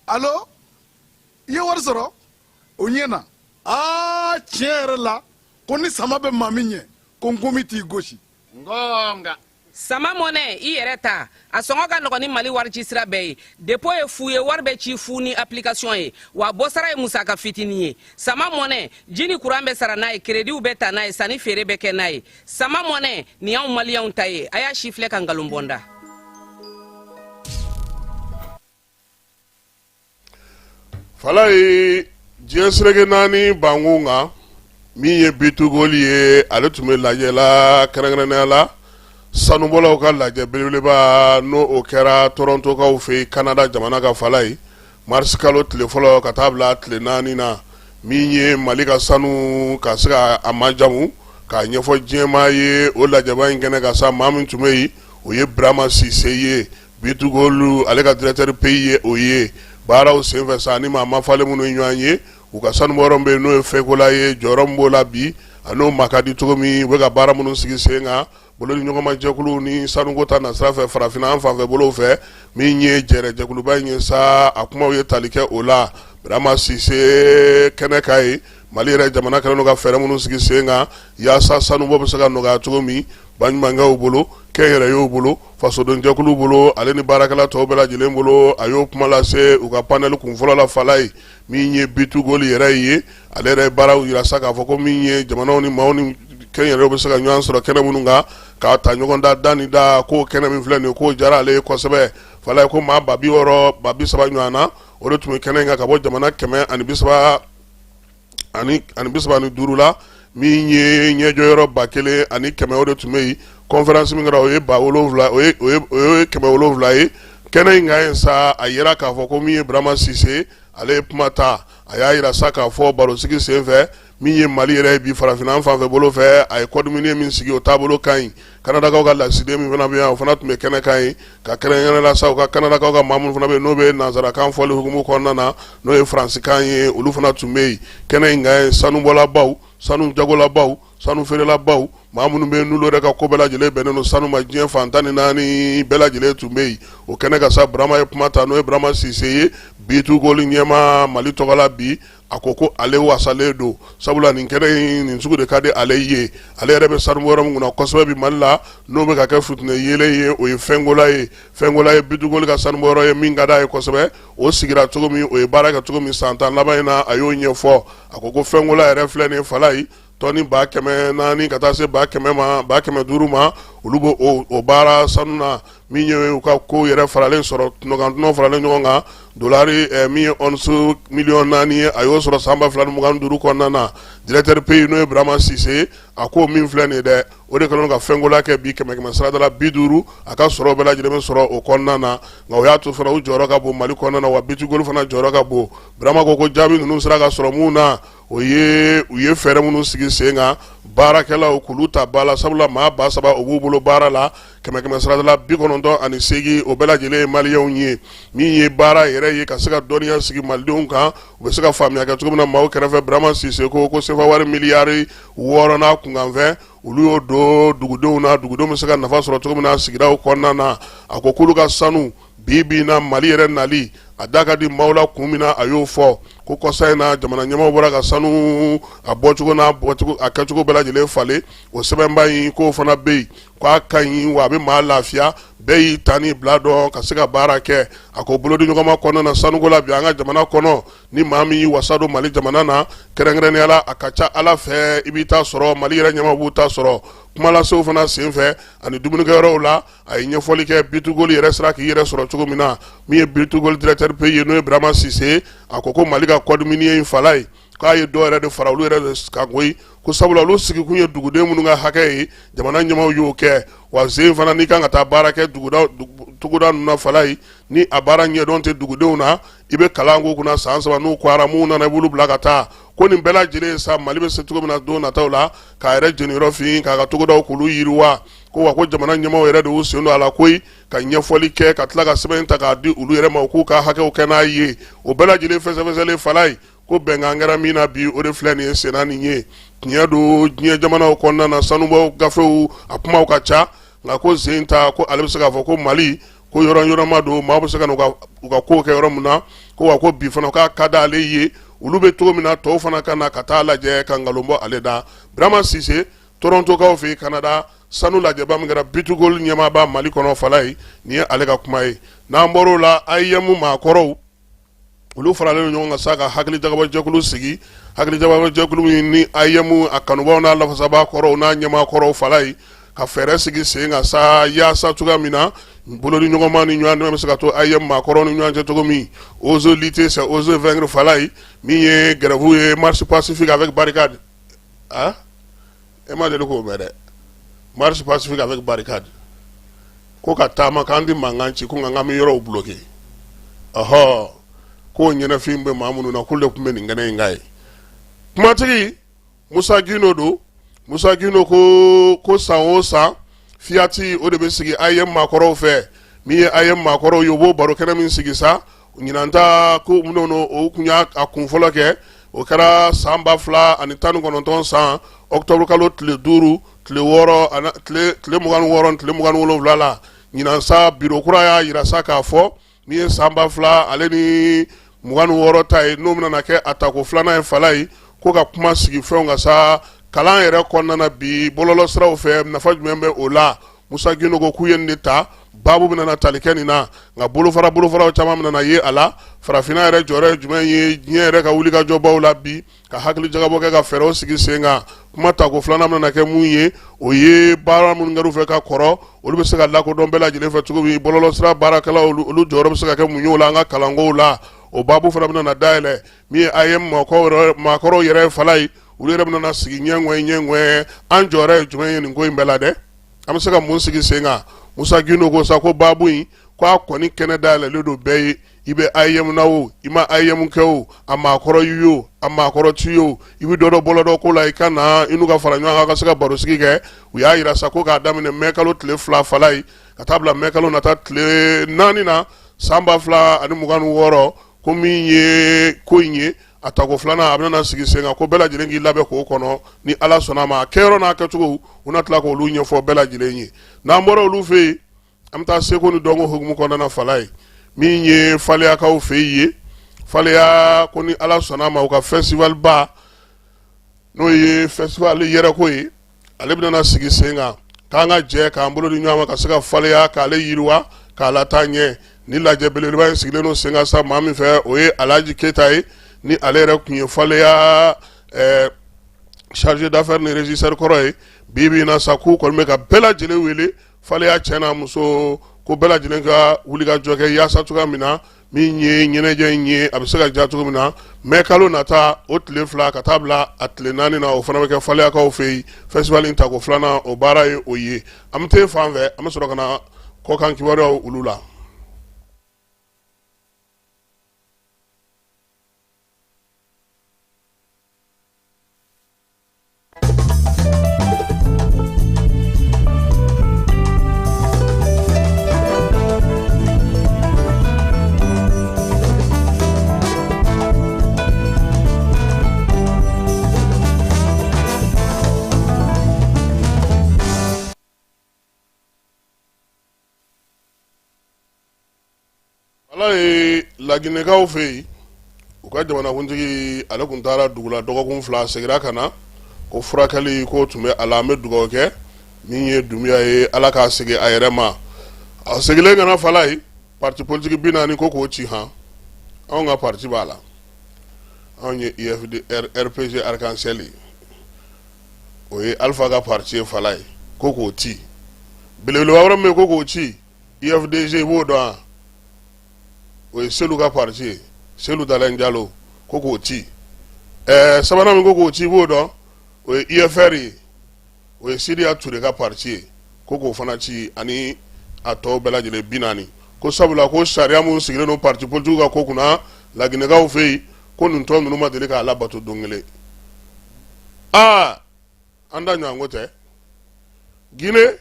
Alo, i ye wari sɔrɔ? O ɲɛna. Aa, tiɲɛ yɛrɛ la, ko ni sama bɛ maa min ɲɛ, ko nkomi t'i gosi. Ngonga. Sama mɔnɛ, i yɛrɛ ta, a sɔngɔ ka nɔgɔn ni Mali warici sira bɛɛ ye. Depo ye fu ye, wari bɛ ci fu ni application ye, wa bɔsara ye musaka fitinin ye. Sama mɔnɛ, ji ni kuran bɛ sara n'a ye, kerediw bɛ ta n'a ye, sanni feere bɛ kɛ n'a ye. Sama mɔnɛ, nin y'anw maliyɛnw ta ye. A y'a sifilɛ ka nkalon bɔ n da. Falayi, diɲɛ seleke naani bankun kan, min ye B2Gold ye, ale tun bɛ lajɛ la, kɛrɛnkɛrɛnnenya la sanubɔlaw ka lajɛ belebeleba, n'o o kɛra Torontokaw fɛ yen, Canada jamana ka Falayi, marisi kalo tile fɔlɔ ka taa bila tile 4 na. Min ye Mali ka sanu ka se ka a majamu k'a ɲɛfɔ diɲɛmaa ye, o lajɛba in kɛnɛ kan sa, maa min tun bɛ yen, o ye Birama Sise ye, B2Gold ale ka directeur pays ye. O ye baaraw senfɛ sa ni maa mafalen minnu ye ɲɔgɔn ye, u ka sanubɔyɔrɔ bɛ yen, n'o ye Fekola ye, jɔyɔrɔ min b'o la bi, a n'o ma ka di cogo min, u bɛ ka baara minnu sigi sen kan, bolo ni ɲɔgɔnma jɛkuluw ni sanuko ta nasira fɛ farafinna an fanfɛ bolow fɛ. Min ye jɛrɛ jɛkuluba in ye sa, a kumaw ye tali kɛ o la Birama Sise kɛnɛ kan ye. Mali yɛrɛ jamana kɛlen don ka fɛɛrɛ minnu sigi sen kan yaasa sanubɔ bɛ se ka nɔgɔya cogo min baɲumankɛw bolo, kɛnyɛrɛyew bolo, fasodenjɛkulu bolo, ale ni baarakɛla tɔw bɛɛ lajɛlen bolo. A y'o kuma lase u ka panel kun fɔlɔ la Falayi. Min ye B2Gold yɛrɛ ye, ale yɛrɛ ye baaraw yira sa k'a fɔ ko min ye jamanaw ni maaw ni kɛnyɛrɛyew bɛ se ka ɲɔgɔn sɔrɔ kɛnɛ minnu kan k'a ta ɲɔgɔn da da ni da, k'o kɛnɛ min filɛ nin ye, k'o diyara ale ye kosɛbɛ Falayi. Ko maa 60,000 30,000 ɲɔgɔn na, o de tun bɛ kɛnɛ in kan ka bɔ jamana 135 la. Min ye ɲɛjɔyɔrɔ 1100, o de tun bɛ yen. Conférence min kɛra, o ye 7000, o ye 700 ye kɛnɛ in kan yen sa. A yira k'a fɔ ko min ye Birama Sise, ale ye kuma ta, a y'a yira sa k'a fɔ barosigi senfɛ, min ye Mali yɛrɛ ye bi farafinna an fanfɛ bolo fɛ, a ye code minier min sigi, o taabolo ka ɲi. Kanadakaw ka lasigiden min fana bɛ yan, o fana tun bɛ kɛnɛ kan yen, ka kɛrɛnkɛrɛn la sa u ka Kanadakaw ka maa minnu fana bɛ yen, n'o bɛ nansarakan fɔli hukumu kɔnɔna na, n'o ye faransikan ye, olu fana tun bɛ yen kɛnɛ in kan yen. Sanubɔlabaw, sanu jagolabaw, sanu feerelabaw, maa minnu bɛ yen n'olu yɛrɛ ka ko bɛɛ lajɛlen bɛnnen don sanu ma diɲɛ fan 14 bɛɛ lajɛlen tun bɛ yen o kɛnɛ kan sa. Burama ye kuma ta, n'o ye Burama Sise ye, B2Gold ɲɛmaa Mali tɔgɔ la bi. A ko ko ale wasalen don, sabula nin kɛnɛ in nin sugu de ka di ale ye. Ale yɛrɛ bɛ sanubɔyɔrɔ min kunna kosɛbɛ bi Mali la, n'o bɛ ka kɛ futinɛ yeelen ye, o ye Fɛnkola ye. Fɛnkola ye B2Gold ka sanubɔyɔrɔ ye min ka d'a ye kosɛbɛ. O sigira cogo min, o ye baara kɛ cogo min san 10 laban in na, a y'o ɲɛfɔ. A ko ko Fɛnkola yɛrɛ filɛ nin Falayi. Tɔni 400,000 ka taa se 100,000 ma, 500,000 ma, olu b'o o baara sanu na. Min ye u ka ko yɛrɛ faralen sɔrɔ, tɔnɔkan faralen ɲɔgɔn kan, dolari min ye once miliyɔn 4 ye, a y'o sɔrɔ san 2025 kɔnɔna na. Directeur pays, n'o ye Burama Sise, a ko min filɛ nin ye dɛ, o de kɛlen ka fɛnkola kɛ bi kɛmɛ kɛmɛ sarada la 50, a ka sɔrɔ bɛɛ lajɛlen bɛ sɔrɔ o kɔnɔna na. Nka o y'a to fana u jɔyɔrɔ ka bon Mali kɔnɔna na, wa B2Gold fana jɔyɔrɔ ka bon. Burama ko jaabi ninnu sera ka sɔrɔ mun na, o ye u ye fɛɛrɛ minnu sigi sen kan, baarakɛlaw k'olu ta ba la, sabula maa 3000 o b'u bolo baara la, kɛmɛ kɛmɛ sarada la 98, o bɛɛ lajɛlen ye maliyɛnw ye. Min ye baara yɛrɛ ye ka se ka dɔnniya sigi malidenw kan, u bɛ se ka faamuya kɛ cogo min na maaw kɛrɛfɛ. Burama Sise ko sefa wari miliyari 6 n'a kunkanfɛn, olu y'o don dugudenw na, dugudenw bɛ se ka nafa sɔrɔ cogo min na sigidaw kɔnɔna na. A ko k'olu ka sanu bi bi in na, Mali yɛrɛ nali a da ka di maaw la kun min na, a y'o fɔ ko kɔsa in na jamana ɲɛmaaw bɔra ka sanu a bɔcogo n'a bɔcogo a kɛcogo bɛɛ lajɛlen falen. O sɛbɛnba in, k'o fana bɛ yen, k'a ka ɲi wa a bɛ maa lafiya, bɛɛ y'i ta ni bila dɔn ka se ka baara kɛ. A ko bolodiɲɔgɔnma kɔnɔna na sanuko la bi an ka jamana kɔnɔ, ni maa min y'i wasa don Mali jamana na kɛrɛnkɛrɛnnenya la, a ka ca Ala fɛ i b'i ta sɔrɔ, Mali yɛrɛ ɲɛmaaw b'u ta sɔrɔ. Kumalasew fana senfɛ ani dumunikɛyɔrɔw la, a ye ɲɛfɔli kɛ B2Gold yɛrɛ sera k'i yɛrɛ sɔrɔ cogo min na. Min ye B2Gold directeur pays ye, n'o ye Burama Sise, a ko ko Mali ka code minier in fala ye, k'a ye dɔ yɛrɛ de fara olu yɛrɛ de kan koyi, ko sabula olu sigikun ye duguden minnu ka hakɛ ye, jamana ɲɛmaaw y'o kɛ. Wa sen fana n'i kan ka taa baara kɛ togoda ninnu na fala ye, ni a baara ɲɛdɔn tɛ dugudenw na, i bɛ kalan k'u kunna san 3, n'u kɔra minnu nana, i b'olu bila ka taa. Ko nin bɛɛ lajɛlen sa, Mali bɛ se cogo min na don nataw la k'a yɛrɛ jeniyɔrɔ fin, k'a ka togodaw k'olu yiriwa. Ko wa ko jamana ɲɛmaaw yɛrɛ de y'u sen don a la koyi, ka ɲɛfɔli kɛ, ka tila ka sɛbɛn ta k'a di olu yɛrɛ ma, u k'u ka hakɛw kɛ n'a ye. O bɛɛ lajɛlen fɛsɛfɛsɛlen fala ye, ko bɛnkan kɛra min na bi, o de filɛ nin ye senna. Nin ye tiɲɛ don, diɲɛ jamanaw kɔnɔna na sanubɔ gafew a kumaw ka ca, nka ko sen ta ko ale bɛ se k'a fɔ ko Mali ko yɔrɔ yɔrɔma don, maa bɛ se ka u ka ko kɛ yɔrɔ min na. Ko wa ko bi fana k'a ka di ale ye, olu bɛ cogo min na, tɔw fana ka na ka taa lajɛ ka nkalon bɔ ale da. Burama Sise, Torontokaw fɛ Canada, sanu lajɛba min kɛra, B2Gold ɲɛmaaba Mali kɔnɔ fala ye, nin ye ale ka kuma ye. N'an bɔr'o la, AEEM maakɔrɔw, olu faralen ɲɔgɔn kan sa ka hakilijagabɔjɛkulu sigi, hakilijagabɔjɛkulu min ni AEEM a kanubaw n'a lafasabaa kɔrɔw n'a ɲɛmaa kɔrɔw fala ye, ka fɛɛrɛ sigi sen kan sa yaasa cogoya min na bolodi ɲɔgɔnma ni ɲɔgɔn dɛmɛ bɛ se ka to AEEM maakɔrɔw ni ɲɔgɔn cɛ cogo min. Oser lutter, c'est oser vaincre fala ye. Min ye grève ye, marche pacifique avec barricade, ah, e ma deli k'o mɛn dɛ, marche pacifique avec barricade, ko ka taama k'an ti mankan ci, ko nka k'an bɛ yɔrɔw bloqué. Ɔhɔ, k'o ɲɛnafin bɛ maa minnu na, k'olu de tun bɛ nin kɛnɛ in kan ye. Kumatigi Musa Gindo don. Musa Gindo ko san o san FIAT, o de bɛ sigi AEEM maakɔrɔw fɛ. Min ye AEEM maakɔrɔw ye, u b'o baro kɛnɛ min sigi sa, ɲinan ta ko minnu o tun y'a kun fɔlɔ kɛ, o kɛra san 2019 san octobre kalo tile 5, tile 6, tile 26, tile 27 la. Ɲinan sa, biro kura y'a yira sa k'a fɔ min ye san 2026 ta ye, n'o bɛna kɛ a tako filanan ye fala ye, ko ka kuma sigi fɛnw kan sa kalan yɛrɛ kɔnɔna na bi bɔlɔlɔsiraw fɛ, nafa jumɛn bɛ o la. Musa Gindo ko k'u ye nin de ta, baabu bɛna tali kɛ nin na, nka bolofara bolofaraw caman bɛna ye a la. Farafinna yɛrɛ jɔyɔrɔ ye jumɛn ye diɲɛ yɛrɛ ka wulikajɔbaw la bi, ka hakili jagabɔ kɛ ka fɛɛrɛw sigi sen kan. Kuma tako filanan bɛna kɛ mun ye, o ye baara minnu kɛr'u fɛ ka kɔrɔ, olu bɛ se ka lakodɔn bɛɛ lajɛlen fɛ cogo min, bɔlɔlɔsira baarakɛlaw olu jɔyɔrɔ bɛ se ka kɛ mun ye o la an ka kalankow la, o baabu fana bɛna dayɛlɛ. Min ye AEEM maakɔrɔw yɛrɛ fala ye, olu yɛrɛ bɛna sigi ɲɛŋɛ ɲɛŋɛ, an jɔyɔrɔ ye jumɛn ye nin ko in bɛɛ la dɛ, an bɛ se ka mun sigi sen kan. Musa Gindo ko sa ko baabu in, ko a kɔni kɛnɛ dayɛlɛlen don bɛɛ ye, i bɛ AEEM na o, i ma AEEM kɛ o, a maakɔrɔ y'i o, a maakɔrɔ t'i o, i bɛ dɔ dɔn bɔlɔdɔ ko la, i ka na i n'u ka fara ɲɔgɔn kan ka se ka barosigi kɛ. U y'a yira sa ko k'a daminɛ mɛ kalo tile 2 fala ye, ka taa bila mɛ kalo nata tile 4 na san 2026, ko min ye ko in ye a tako filanan, a bɛna sigi sen kan, ko bɛɛ lajɛlen k'i labɛn k'o kɔnɔ ni Ala sɔnna a ma. A kɛyɔrɔ n'a kɛcogo, u na tila k'olu ɲɛfɔ bɛɛ lajɛlen ye. N'an bɔra olu fɛ yen, an bɛ taa seko ni dɔnko hukumu kɔnɔna na fala ye. Min ye Faleyakaw fɛ yen ye, Faleya ko ni Ala sɔnna a ma, u ka festival ba, n'o ye festival yɛrɛko ye, ale bɛna sigi sen kan, k'an ka jɛ k'an bolo di ɲɔgɔn ma ka se ka Faleya k'ale yiriwa k'a lataa ɲɛ. Ni lajɛ belebeleba in sigilen don sen kan sa maa min fɛ, o ye Alhaji Keyita ye, ni ale yɛrɛ tun ye Faleya chargé d'affaires ni régisseur kɔrɔ ye. Bi bi in na sa, k'u kɔni bɛ ka bɛɛ lajɛlen wele, faleya cɛ n'a muso, ko bɛɛ lajɛlen ka wulikajɔ kɛ yaasa cogoya min na min ye ɲɛnajɛ in ye, a bɛ se ka diya cogo min na. Mɛ kalo nata o tile 2 ka taa bila a tile 4 na, o fana bɛ kɛ faleyakaw fɛ yen, festival in tako filanan o baara ye o ye. An bɛ taa fan fɛ, an bɛ sɔrɔ ka na kɔkan kibaruyaw olu la. Ala ye laginɛkaw fɛ yen, u ka jamanakuntigi ale tun taara dugu la dɔgɔkun 2, seginna ka na ko furakɛli ko tun bɛ a la. An bɛ dugawu kɛ min ye Dunbiya ye, Ala k'a segin a yɛrɛ ma. A seginnen ka na Falaye, parti politique 40 ko k'o ci. Han, anw ka parti b'a la, anw ye UFDG RPG Arc-en-Ciel ye, o ye Alpha ka parti ye. Falaye ko k'o ci. Belebeleba wɛrɛ min bɛ ko k'o ci, UFDG, i b'o dɔn wa? O ye Selu ka parti ye, Selu Dalen Jalo, ko k'o ci. Ɛɛ, sabanan min ko k'o ci, i b'o dɔn? O ye UFR ye, o ye Sidiya Ture ka parti ye, ko k'o fana ci, ani a tɔw bɛɛ lajɛlen 40, ko sabula ko sariya min sigilen don parti politique ka ko kunna laginɛkaw fɛ yen, ko nin tɔn ninnu ma deli k'a labato don kelen. Aa, an da ɲɔgɔn ko tɛ. Guinée,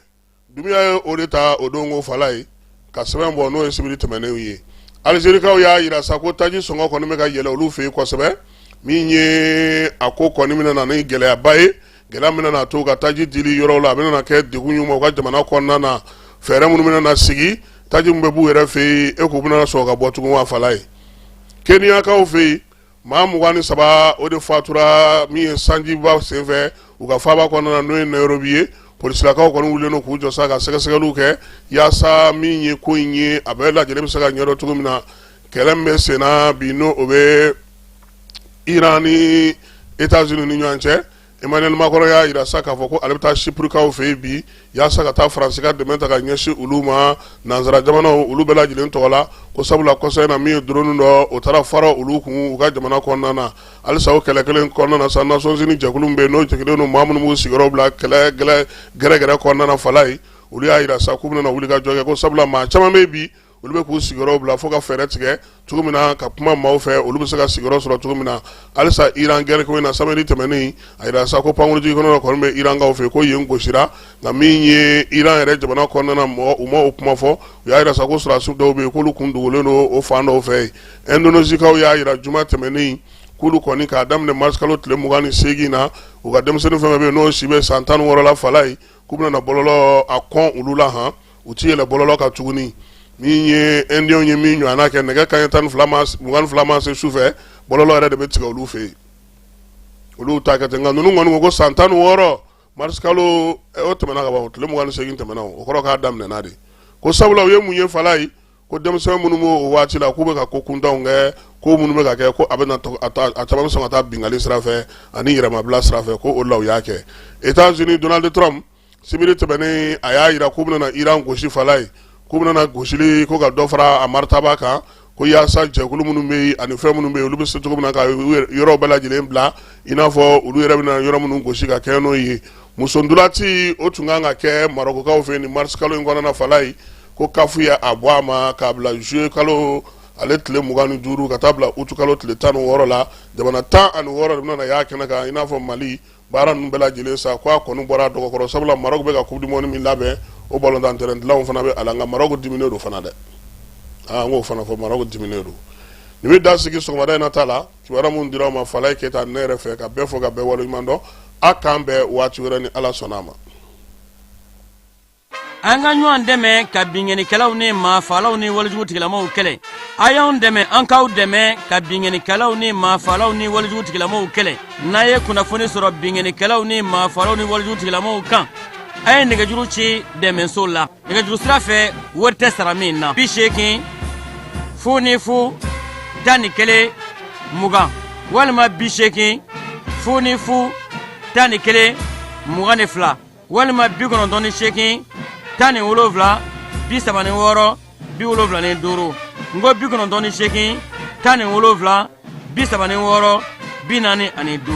Dunbiya ye o de ta o don ko Falaye ka sɛbɛn bɔ, n'o ye sibiri tɛmɛnenw ye. Alizerikaw y'a jira sa ko taji sɔngɔ kɔni bɛ ka yɛlɛ olu fɛ yen kosɛbɛ, min ye a ko kɔni bɛna na ni gɛlɛyaba ye, gɛlɛya min bɛna to ka taji dili yɔrɔw la, a bɛna kɛ degun y'u ma u ka jamana kɔnɔna na. Fɛɛrɛ minnu bɛna na sigi, taji min bɛ b'u yɛrɛ fɛ yen, e k'u bɛna sɔrɔ ka bɔ tugun wa? Falaye, Keniyakaw fɛ yen, maa 23 o de fatura min ye sanjiba senfɛ u ka faaba kɔnɔna na, n'o ye Nairobi ye. Polisilakaw kɔni wulilen don k'u jɔ sa ka sɛgɛsɛgɛliw kɛ yaasa min ye ko in ye, a bɛɛ lajɛlen bɛ se ka ɲɛdɔn cogo min na. Kɛlɛ min bɛ senna bi, n'o o bɛ Iran ni États-Unis ni ɲɔgɔn cɛ, Emmanuel Macron y'a jira sa k'a fɔ ko ale bɛ taa Chyprekaw fɛ yen bi yaasa ka taa Faransi ka dɛmɛ ta ka ɲɛsin olu ma, nansara jamanaw olu bɛɛ lajɛlen tɔgɔ la, ko sabula kɔsa in na min ye drone dɔ, o taara fara olu kun u ka jamana kɔnɔna na. Halisa o kɛlɛ kelen kɔnɔna na sa, Nations Unies jɛkulu min bɛ yen, n'o jigilen don maa minnu b'u sigiyɔrɔ bila kɛlɛ gɛrɛgɛrɛ kɔnɔna na, Falaye, olu y'a jira sa k'u bɛna wuli ka jɔ kɛ, ko sabula maa caman bɛ bi, olu bɛ k'u sigiyɔrɔ bila fo ka fɛɛrɛ tigɛ cogo min na ka kuma maaw fɛ, olu bɛ se ka sigiyɔrɔ sɔrɔ cogo min na. Halisa Iran guerre ko in na, samedi tɛmɛnen, a jira sa ko pankurunjigin kɛnɛ dɔ kɔni bɛ Irankaw fɛ, ko yen gosira, nka min ye Iran yɛrɛ jamana kɔnɔna na, mɔgɔ u ma o kuma fɔ. U y'a jira sa ko sɔrɔdasi dɔw bɛ yen k'olu kun dogolen don o fan dɔw fɛ yen. Indonésikaw y'a jira juma tɛmɛnen k'olu kɔni k'a daminɛ mars kalo tile 28 na, u ka denmisɛnnin fɛn fɛn bɛ yen n'o si bɛ san 16 la, Falaye, k'u bɛna bɔlɔlɔ a kɔn olu la, han, u ti yɛlɛ bɔlɔlɔ kan tuguni. Min ye indien ye min ɲɔgɔnna kɛ, nɛgɛ kanɲɛ 12 ma, 22 ma se su fɛ, bɔlɔlɔ yɛrɛ de bɛ tigɛ olu fɛ yen, olu ta kɛ ten. Nka ninnu kɔni ko ko san 16, mars kalo o tɛmɛna ka ban, tile 28 tɛmɛna, o kɔrɔ k'a daminɛna de, ko sabula u ye mun ye Falaye, ko denmisɛn minnu b'o waati la, k'u bɛ ka ko kuntanw kɛ, ko minnu bɛ ka kɛ, ko a bɛ a caman bɛ sɔn ka taa binkanni sira fɛ ani yɛrɛmabila sira fɛ, ko o la u y'a kɛ. États-Unis, Donald Trump, sibiri tɛmɛnen, a y'a jira k'u bɛna Iran gosi Falaye, k'u bɛna gosili ko ka dɔ fara a maritaba kan, ko yaasa jɛkulu minnu bɛ yen ani fɛn minnu bɛ yen, olu bɛ se cogo min na ka yɔrɔ bɛɛ lajɛlen bila, i n'a fɔ olu yɛrɛ bɛna yɔrɔ minnu gosi ka kɛɲɛ n'o ye. Muso ntolaci o tun kan ka kɛ Marɔkukaw fɛ nin mars kalo in kɔnɔna na Falaye, ko CAF ye a bɔ a ma k'a bila juillet kalo ale tile 25 ka taa bila août kalo tile 16 la. Jamana 16 de bɛna y'a kɛnɛ kan, i n'a fɔ Mali. Baara ninnu bɛɛ lajɛlen sa, ko a kɔni bɔra a dɔgɔkɔrɔ, sabula Maroc bɛ ka coupe du monde min labɛn, o balontan terrain dilanw fana bɛ a la. Nka Maroc diminen don fana dɛ, aa, n k'o fana fɔ, Maroc diminen don. Nin bɛ dan sigi sɔgɔmada in na ta la. Kibaruya minnu dira aw ma Falaye Keyita ne yɛrɛ fɛ, ka bɛɛ fo ka bɛɛ waleɲuman dɔn. A k'an bɛn waati wɛrɛ ni Ala sɔnna a ma. An ka ɲɔgɔn dɛmɛ ka binkannikɛlaw ni maafalaw ni walejugu tigilamaw kɛlɛ. A y'anw dɛmɛ, an k'aw dɛmɛ ka binkannikɛlaw ni maafalaw ni walejugu tigilamaw kɛlɛ. N'a ye kunnafoni sɔrɔ binkannikɛlaw ni maafalaw ni walejugu tigilamaw kan, a ye nɛgɛjuru ci dɛmɛso la nɛgɛjuru sira fɛ, wari tɛ sara min na: 80 00 11 20 walima 80 00. 11 22 walima 98 17 36 75. N ko 98 17 36 45.